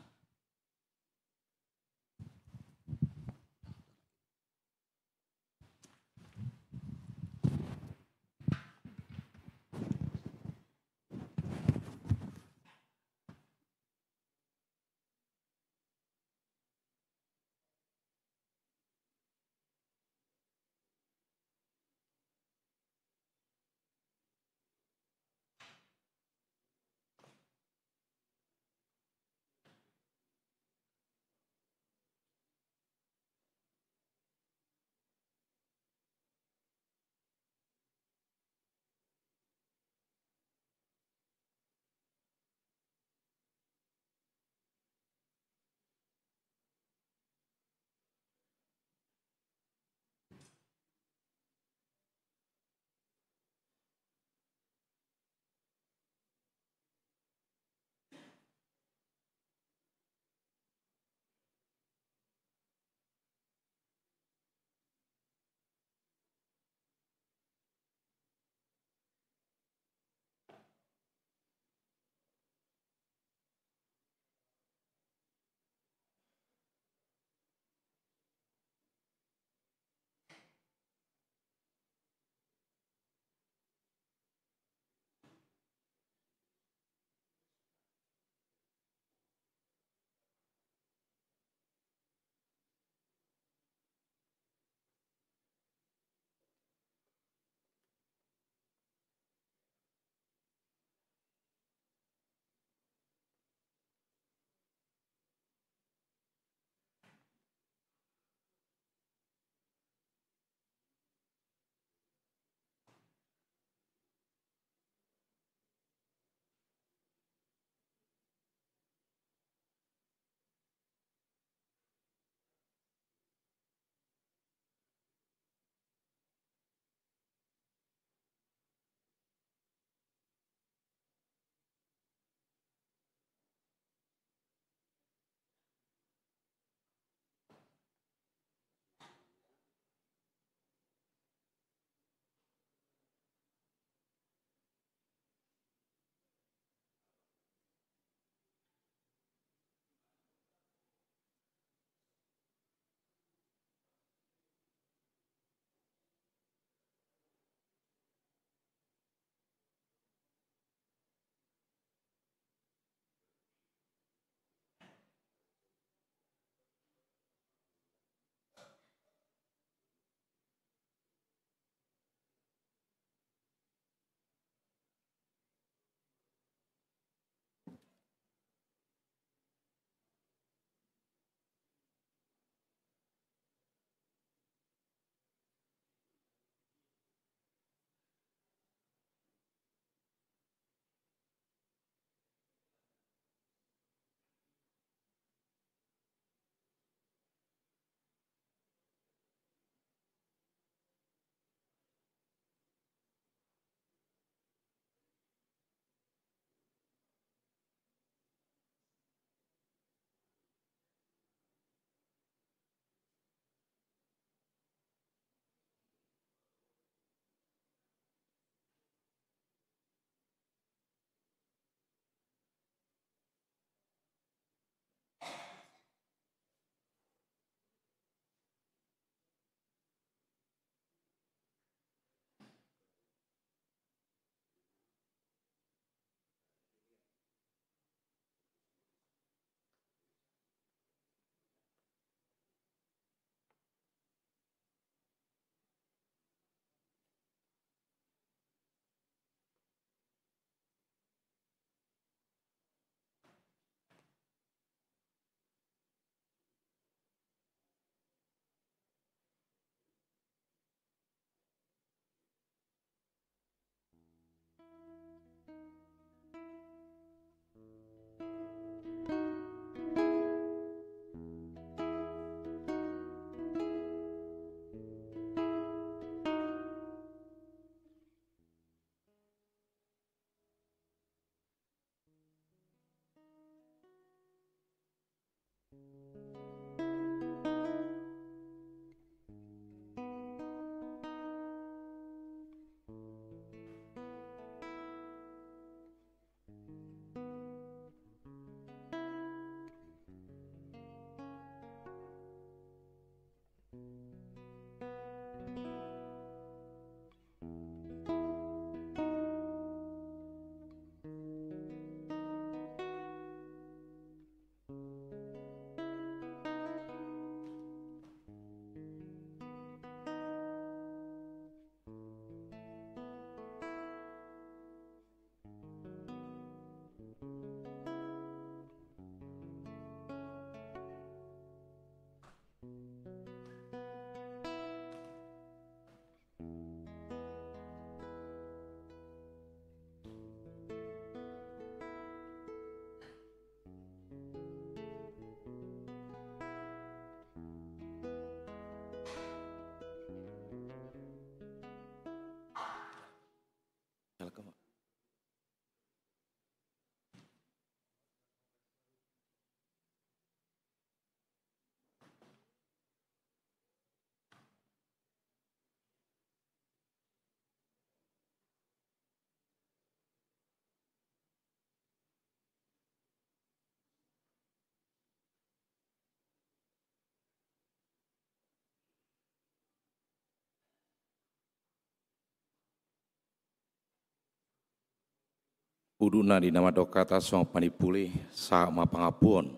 Udutna di na mandok hata songon panipuli, sahat ma pangampuon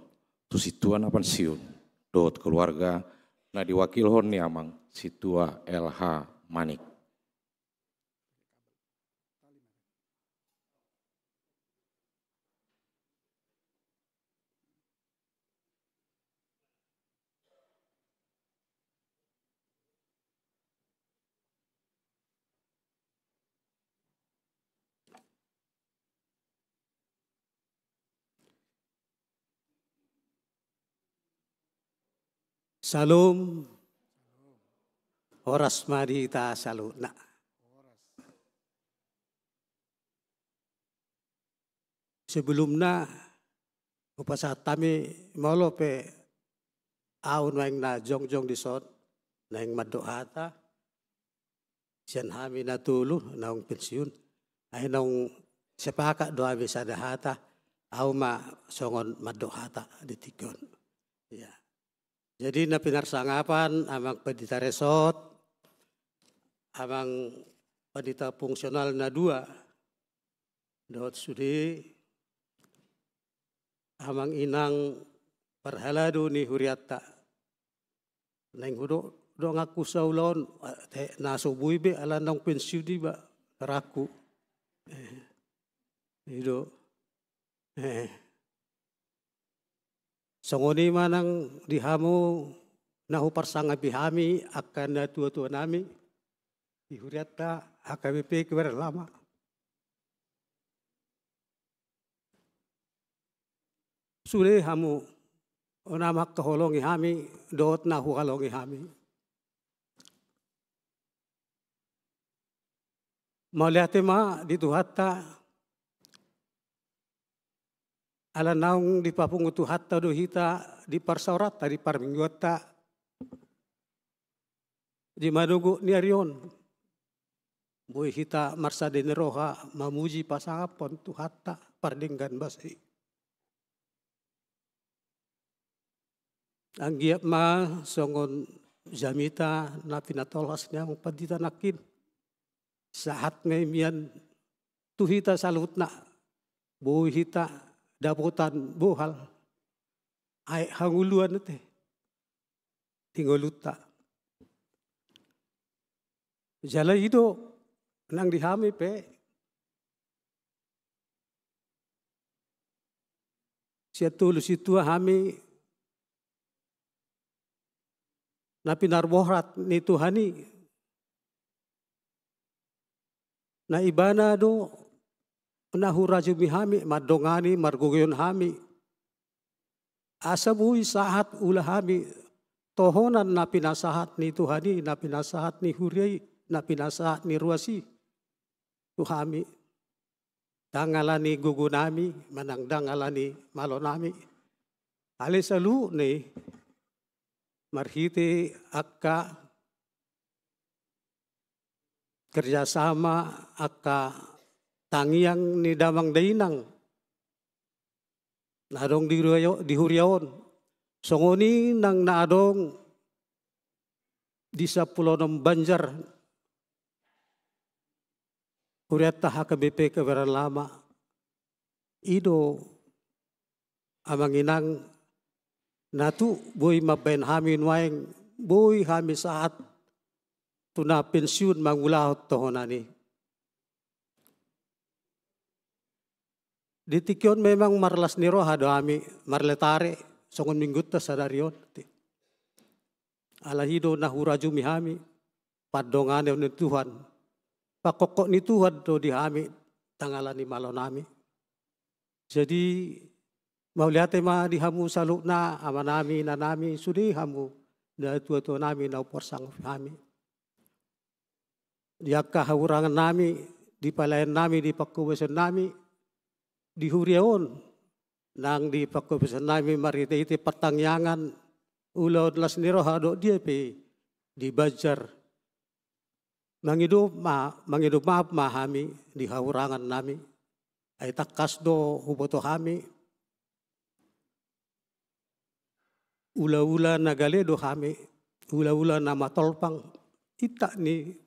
tu sintua na pensiun dohot keluarga na diwakilhon ni amang sintua L H Manik. Syalom. Horas ma di hita saluhutna. Sebelumna, hupasahat hami molo pe ahu naeng na jongjong dison, naeng mandok hata, sian hami na tolu naung pensiun, ai naung sepakat do hami sada hata, ahu ma songon mandok hata di tingki on. Ya. Jadi na pinarsangapan amang pandita resort, amang pandita fungsional na dua, dohot sude amang inang parhalado ni hurianta. Naeng hudok donganku saulaon, eh, na so boi be ala naung pensiun iba, rangku. Eh, i do. Eh. Songon i ma nang di hamu na huparsangapi hami angka natuatua nami di hurianta H K B P Kebayoran Lama. Sude hamu na mangkaholongi hami dohot na huhalongi hami. Mauliate ma di Tuhanta, ala naung dipapungu Tuhanta do hita di parsaoranta, di parmingguanta, di manogot ni ari on. Boi hita marsada ni roha mamuji pasangaphon Tuhanta pardenggan basa i. Anggiat ma songon jamita na pinatolhas ni amang pandita nangkin, sahat ma i mian tu hita saluhutna, boi hita dapotan bohal, aek hangoluan ate di ngolunta. Jala i do nang di hami pe, sian tolu sintua hami na pinarborat ni Tuhan i, na ibana do na hurajumi hami, mandongani, margogoihon hami. Asa boi sahat ulaon hami tohonan na pinasahat ni Tuhan i, na pinasahat ni huria i, na pinasahat ni ruas i tu hami. Ndang ala ni gogo nami, manang ndang ala ni malo nami. Alai saluhutna i marhite angka kerjasama, angka tangiang ni damang dainang na adong di huria, di huria on. Songon i nang na adong di sampulu onom banjar hurianta H K B P Kebayoran Lama. I do amang inang na tuk boi mambahen hami nuaeng, boi hami sahat tu na pensiun mangulahon tohonan i. Di tingki on memang marlas ni roha do hami marletare songon minggunta sadari on. Alai i do na hurajumi hami, pandonganon ni Tuhan. Pangkophop ni Tuhan do di hami, ndang ala ni malo nami. Jadi, mauliate ma di hamu saluhutna, ama nami, ina nami, sude hamu natuatua nami na huparsangapi hami. Di angka hahurangan nami, di pelayanan nami, di pangkobasan nami, di huria on, nang di pangkobasan nami marhitehite partangiangan, ulaon las ni roha dohot dia pe di banjar. Mangido ma, mangido maaf ma hami di hahurangan nami. Ai tangkas do huboto hami ulaula na gale do hami, ulaula na matolpang, intak ni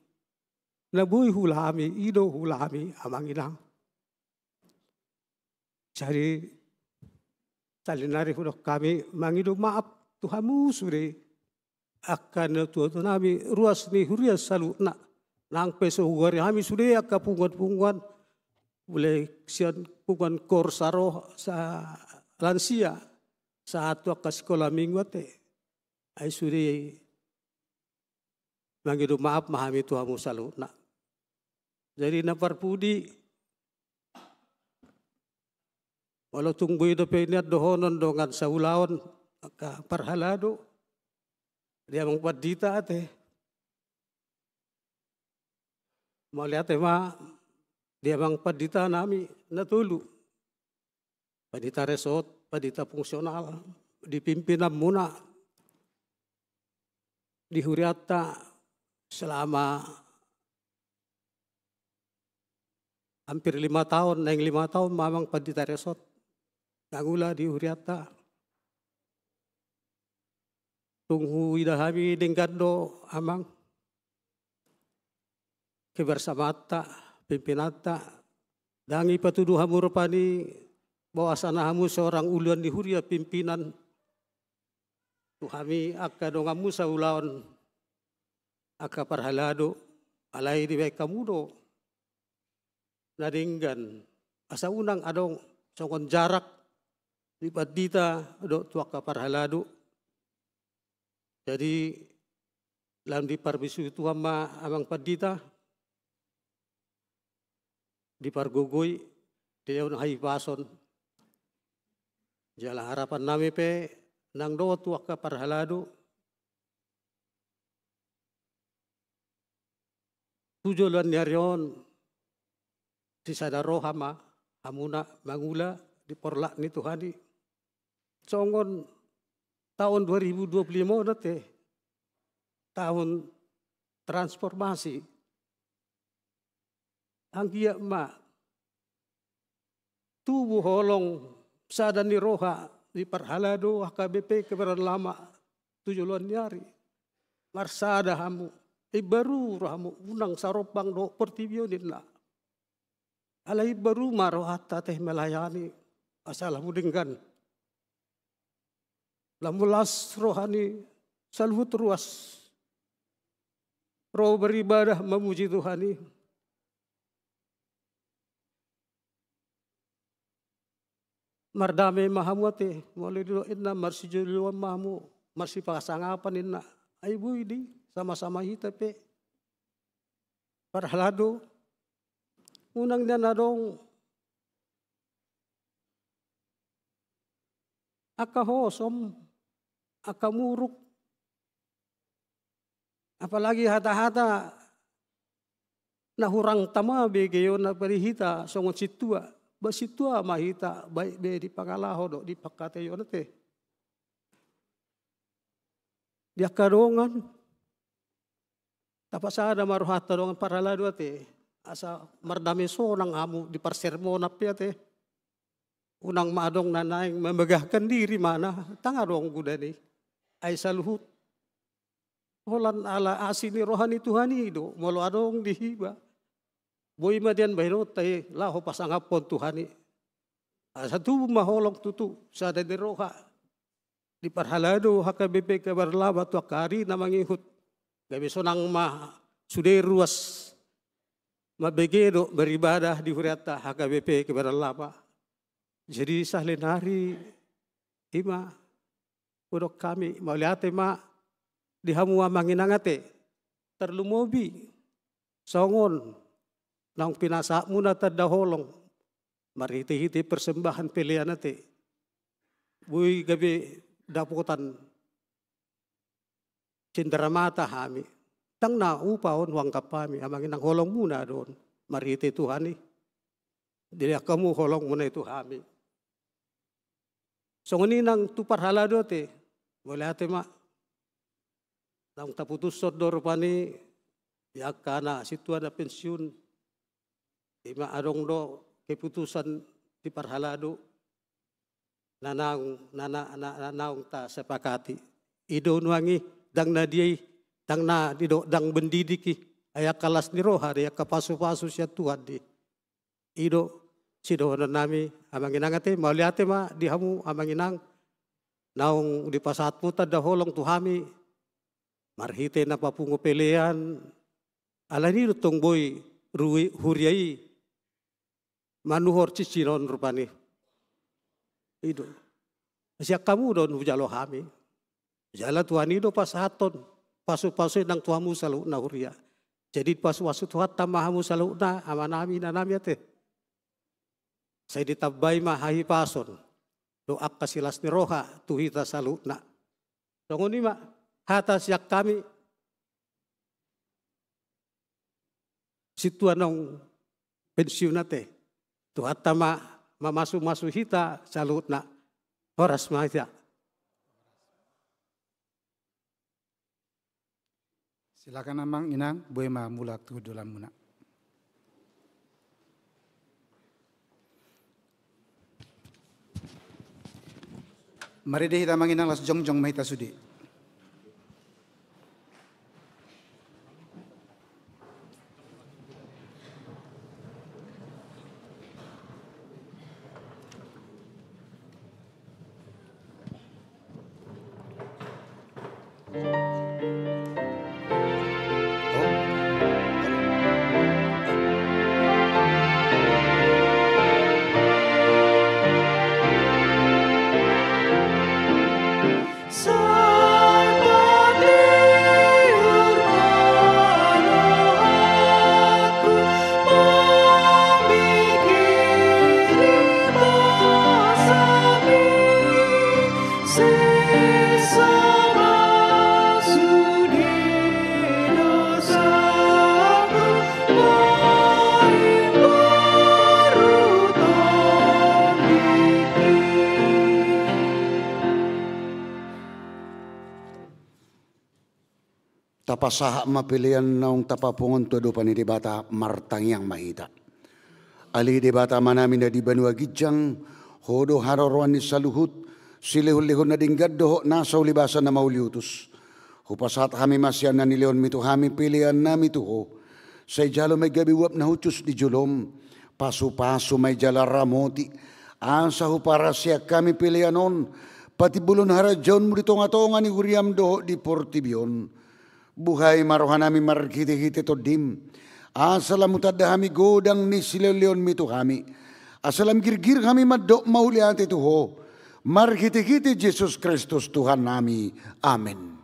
na boi huula hami, i do huula hami amang inang. Jadi, sahali nari hudok hami mangido maaf tu hamu sude angka natuatua nami, ruas ni huria saluhutna. Nang pe so huari hami sude angka punguan-punguan, mulai sian punguan koor saroha, sa lansia, sahat tu angka sikola minggu ate. Ai sude mangido maaf ma hami tu hamu saluhutna. Jadi na parpudi, molo tung boi dope nian dohonon dongan saulaon angka parhalado, di amang pandita ate. Mauliate ma di amang pandita nami na tolu. Pandita resort, pandita fungsional, di pimpinanmuna di hurianta selama hampir lima tahun, naeng lima tahun ma amang pandita resort mangula di hurianta. Tung huida hami denggan do amang kebersamaanta, pimpinanta, ndang i patudu hamu rupani bahwasana hamu seorang uluan ni huria pimpinan tu hami angka donganmu saulaon angka parhalado, alai dibaen hamu do na denggan asa unang adong songon jarak di pandita dohot tu angka parhalado. Jadi lam diparmisi Tuhan ma amang pandita, dipargogoi, dilehon hahipason. Jala harapan nami pe nang dohot tu angka parhalado tu joloan ni ari on, sisada roha ma hamuna mangula di porlak ni Tuhan i. Songon tahun dua ribu dua puluh lima on ate, tahun transformasi. Anggiat ma tubu holong sada ni roha di parhalado H K B P Kebayoran Lama tu joloan ni ari. Marsada hamu, imbaru rohamu, unang sarombang dohot portibi on ninna. Alai imbaru ma rohanta ate melayani, asa lam denggan. Lam las roha ni saluhut ruas ro beribadah mamuji Tuhan i. Mardame ma hamu ate, molo didok inna marsijoloan ma hamu, marsipasangapan inna. Ai boi do i, sama-sama hita pe parhalado. Unang nian adong angka hosom, angka muruk, apalagi hata-hata na hurang tama begeon na pari hita songon sintua. Ba sintua ma hita baik be di pangalaho dohot di pangkataion ate. Di angka dongan, tapasada ma rohanta dongan parhalado ate, asa mardame sonang hamu di parsermonan pe ate. Unang ma adong na naeng memegahkan diri ma na, ndang adong gunana i. Ai saluhut holan ala asi ni roha ni Tuhan i do molo adong di hiba. Boi ma nian bahenonta i laho pasangaphon Tuhan i. Asa tubu ma holong tutu sada ni roha di parhalado H K B P Kebayoran Lama tu angka ari na mangihut. Gabe sonang ma sude ruas mambege dohot beribadah di hurianta H K B P Kebayoran Lama. Jadi sahali nari i ma hudok hami, mauliate ma di hamu amang inang ate, tarlumobi songon naung pinasahatmuna tanda holong marhite-hite persembahan pelean ate. Boi gabe dapotan cenderamata hami. Ndang na upa on huanggap hami, amang inang holongmuna do on marhite Tuhan i. Dilehon hamu holongmuna i tu hami. Songon i nang tu parhalado ate, mauliate ma. Naung taputushon do rupani di angka na sintua na pensiun. I ma adong do keputusan di parhalado na naung, na, na, na, na naung tasepakati. I do nuaeng i, ndang na dia i, ndang na didok ndang mendidik i. Ai angka las ni roha do i, angka pasupasu sian Tuhan do i. I do sidohonon nami, amang inang ate, mauliate ma di hamu, amang inang, naung dipasahat mu tanda holong tu hami, marhite na papungu pelean, alani do tong boi rui huria i, manuhor sinsina on rupani. I do. Sian hamu do hujalo hami. Jala Tuhan i do pasahathon, pasu-pasu nang tu hamu saluhutna huria. Jadi pasu-pasu Tuhanta ma hamu saluhutna, amanami, inanami ate. Sai ditambai ma hahipason, dohot angka silas ni roha, tu hita saluhutna. Songon i ma, hata sian hami, sintua naung pensiun ate. Tuhanta ma mamasu-masu hita saluhutna. Horas ma hita. Silakan amang inang, boi ma mulak tu dalanmuna. Marende hita amang inang, laos jongjong ma hita sude. Tapasahat ma pelean naung tapapungu on tu adopan ni Debata, martangiang ma hita. Ale Debata Amanami na di banua ginjang, Ho do haroroan ni saluhut silehon-lehon na denggan dohot nasa ulibasan na mauliutus. Hupasahat hami ma sian na nilehonmi tu hami peleannami tu Ho. Sai jalo ma i gabe uap na hushus di jolom. Pasu-pasu ma i jala ramoti, asa huparasian hami pelean on patimbulhon harajaonmu di tonga-tonga ni huriam dohot di portibi on. Buhai ma rohanami marhite-hite Tondim, asa lam hutanda hami godang ni silehon-lehonmi tu hami, asa lam girgir hami mandok mauliate tu Ho, marhite-hite Jesus Kristus Tuhannami. Amen.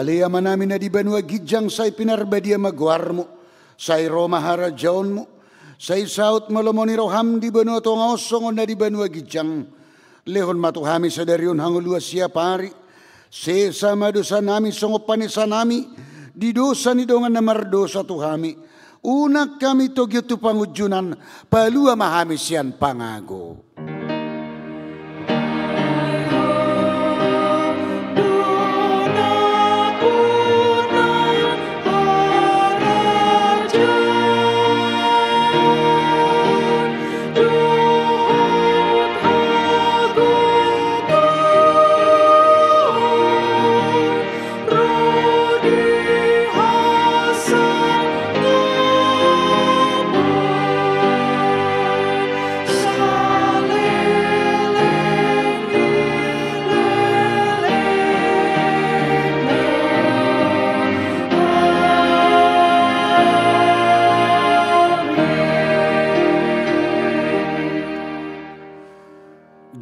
Ale Amanami na di banua ginjang, sai pinarbadia ma goarmu, sai ro ma harajaonmu, sai saut ma lomo ni roham di banua tonga on songon na di banua ginjang. Lehon ma tu hami sadari on hangoluan siapari. Sesa ma dosanami songon panesanami di dosa ni dongan na mardosa tu hami. Unang hami togihon tu pangunjunan, palua ma hami sian pangago.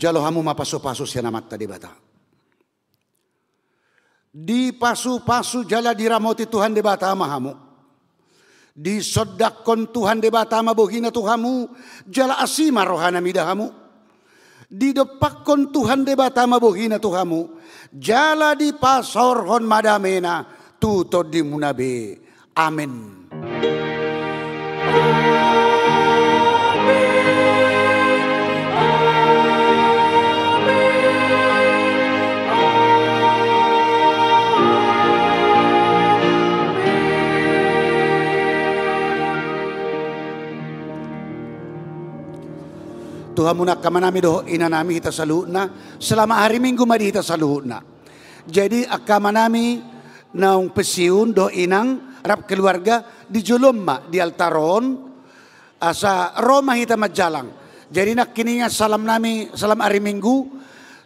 Jalo hamu ma pasu-pasu sian Amanta Debata. Dipasu-pasu jala diramoti Tuhan Debata ma hamu. Disondangkon Tuhan Debata ma bohina tu hamu, jala asi ma rohana mida hamu. Didompakkon Tuhan Debata ma bohina tu hamu, jala dipasaorhon ma damena tu tondimuna be. Amen. Tu hamu angka amanami dohot inanami hita saluhutna, selamat hari Minggu ma di hita saluhutna. Jadi angka amanami naung pensiun dohot inang rap keluarga di jolo on ma di altar on, asa ro ma hita manjalang. Jadi nangkiningan salam nami, salam ari Minggu,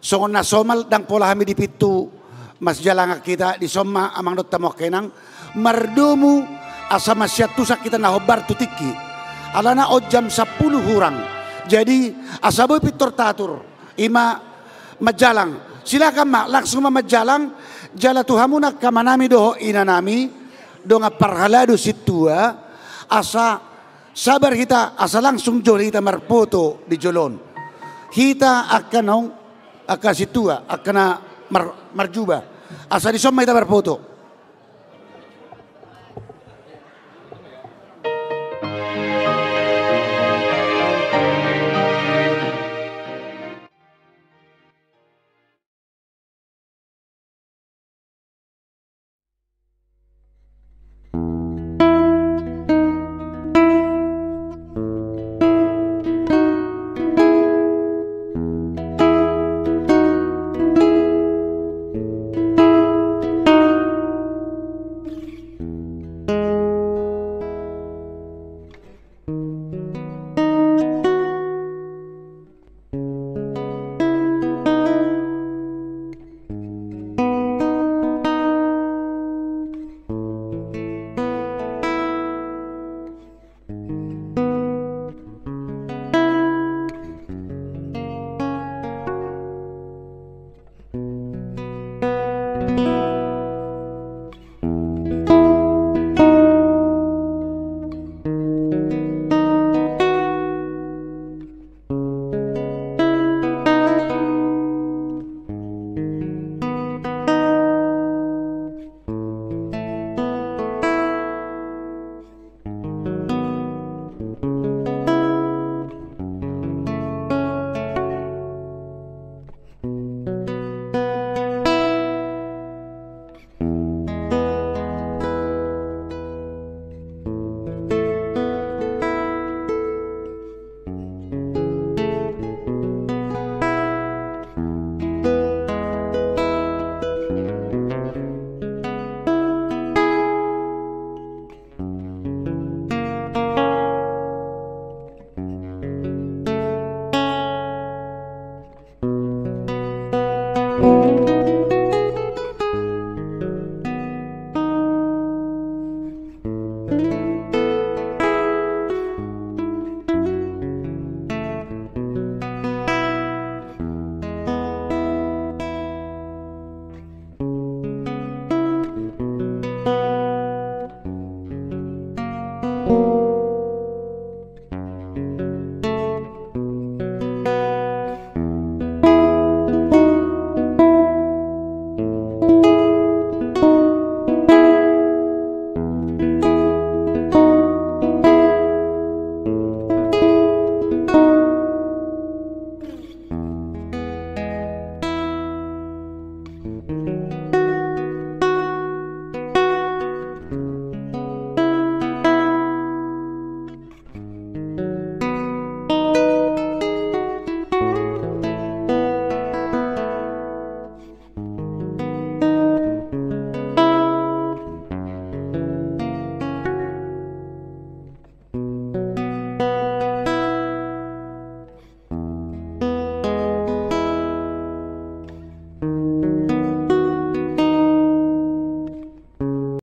songon na somal ndang pola hami di pintu manjalangan hita, dison ma amang dohot hamu angka inang mardomu asa masiantusan hita na hombar tu tingki. Alana on jam sampulu hurang. Jadi asa boi pintor tatur, ima manjalang. Silakan ma, langsung ma manjalang, jala tu hamu angka amanami dohot inanami, dongan parhalado sintua, asa sabar hita, asa langsung jolo hita marpoto di jolo on. Hita angka naung, angka sintua, angka na mar-, marjuba. Asa dison ma hita marpoto.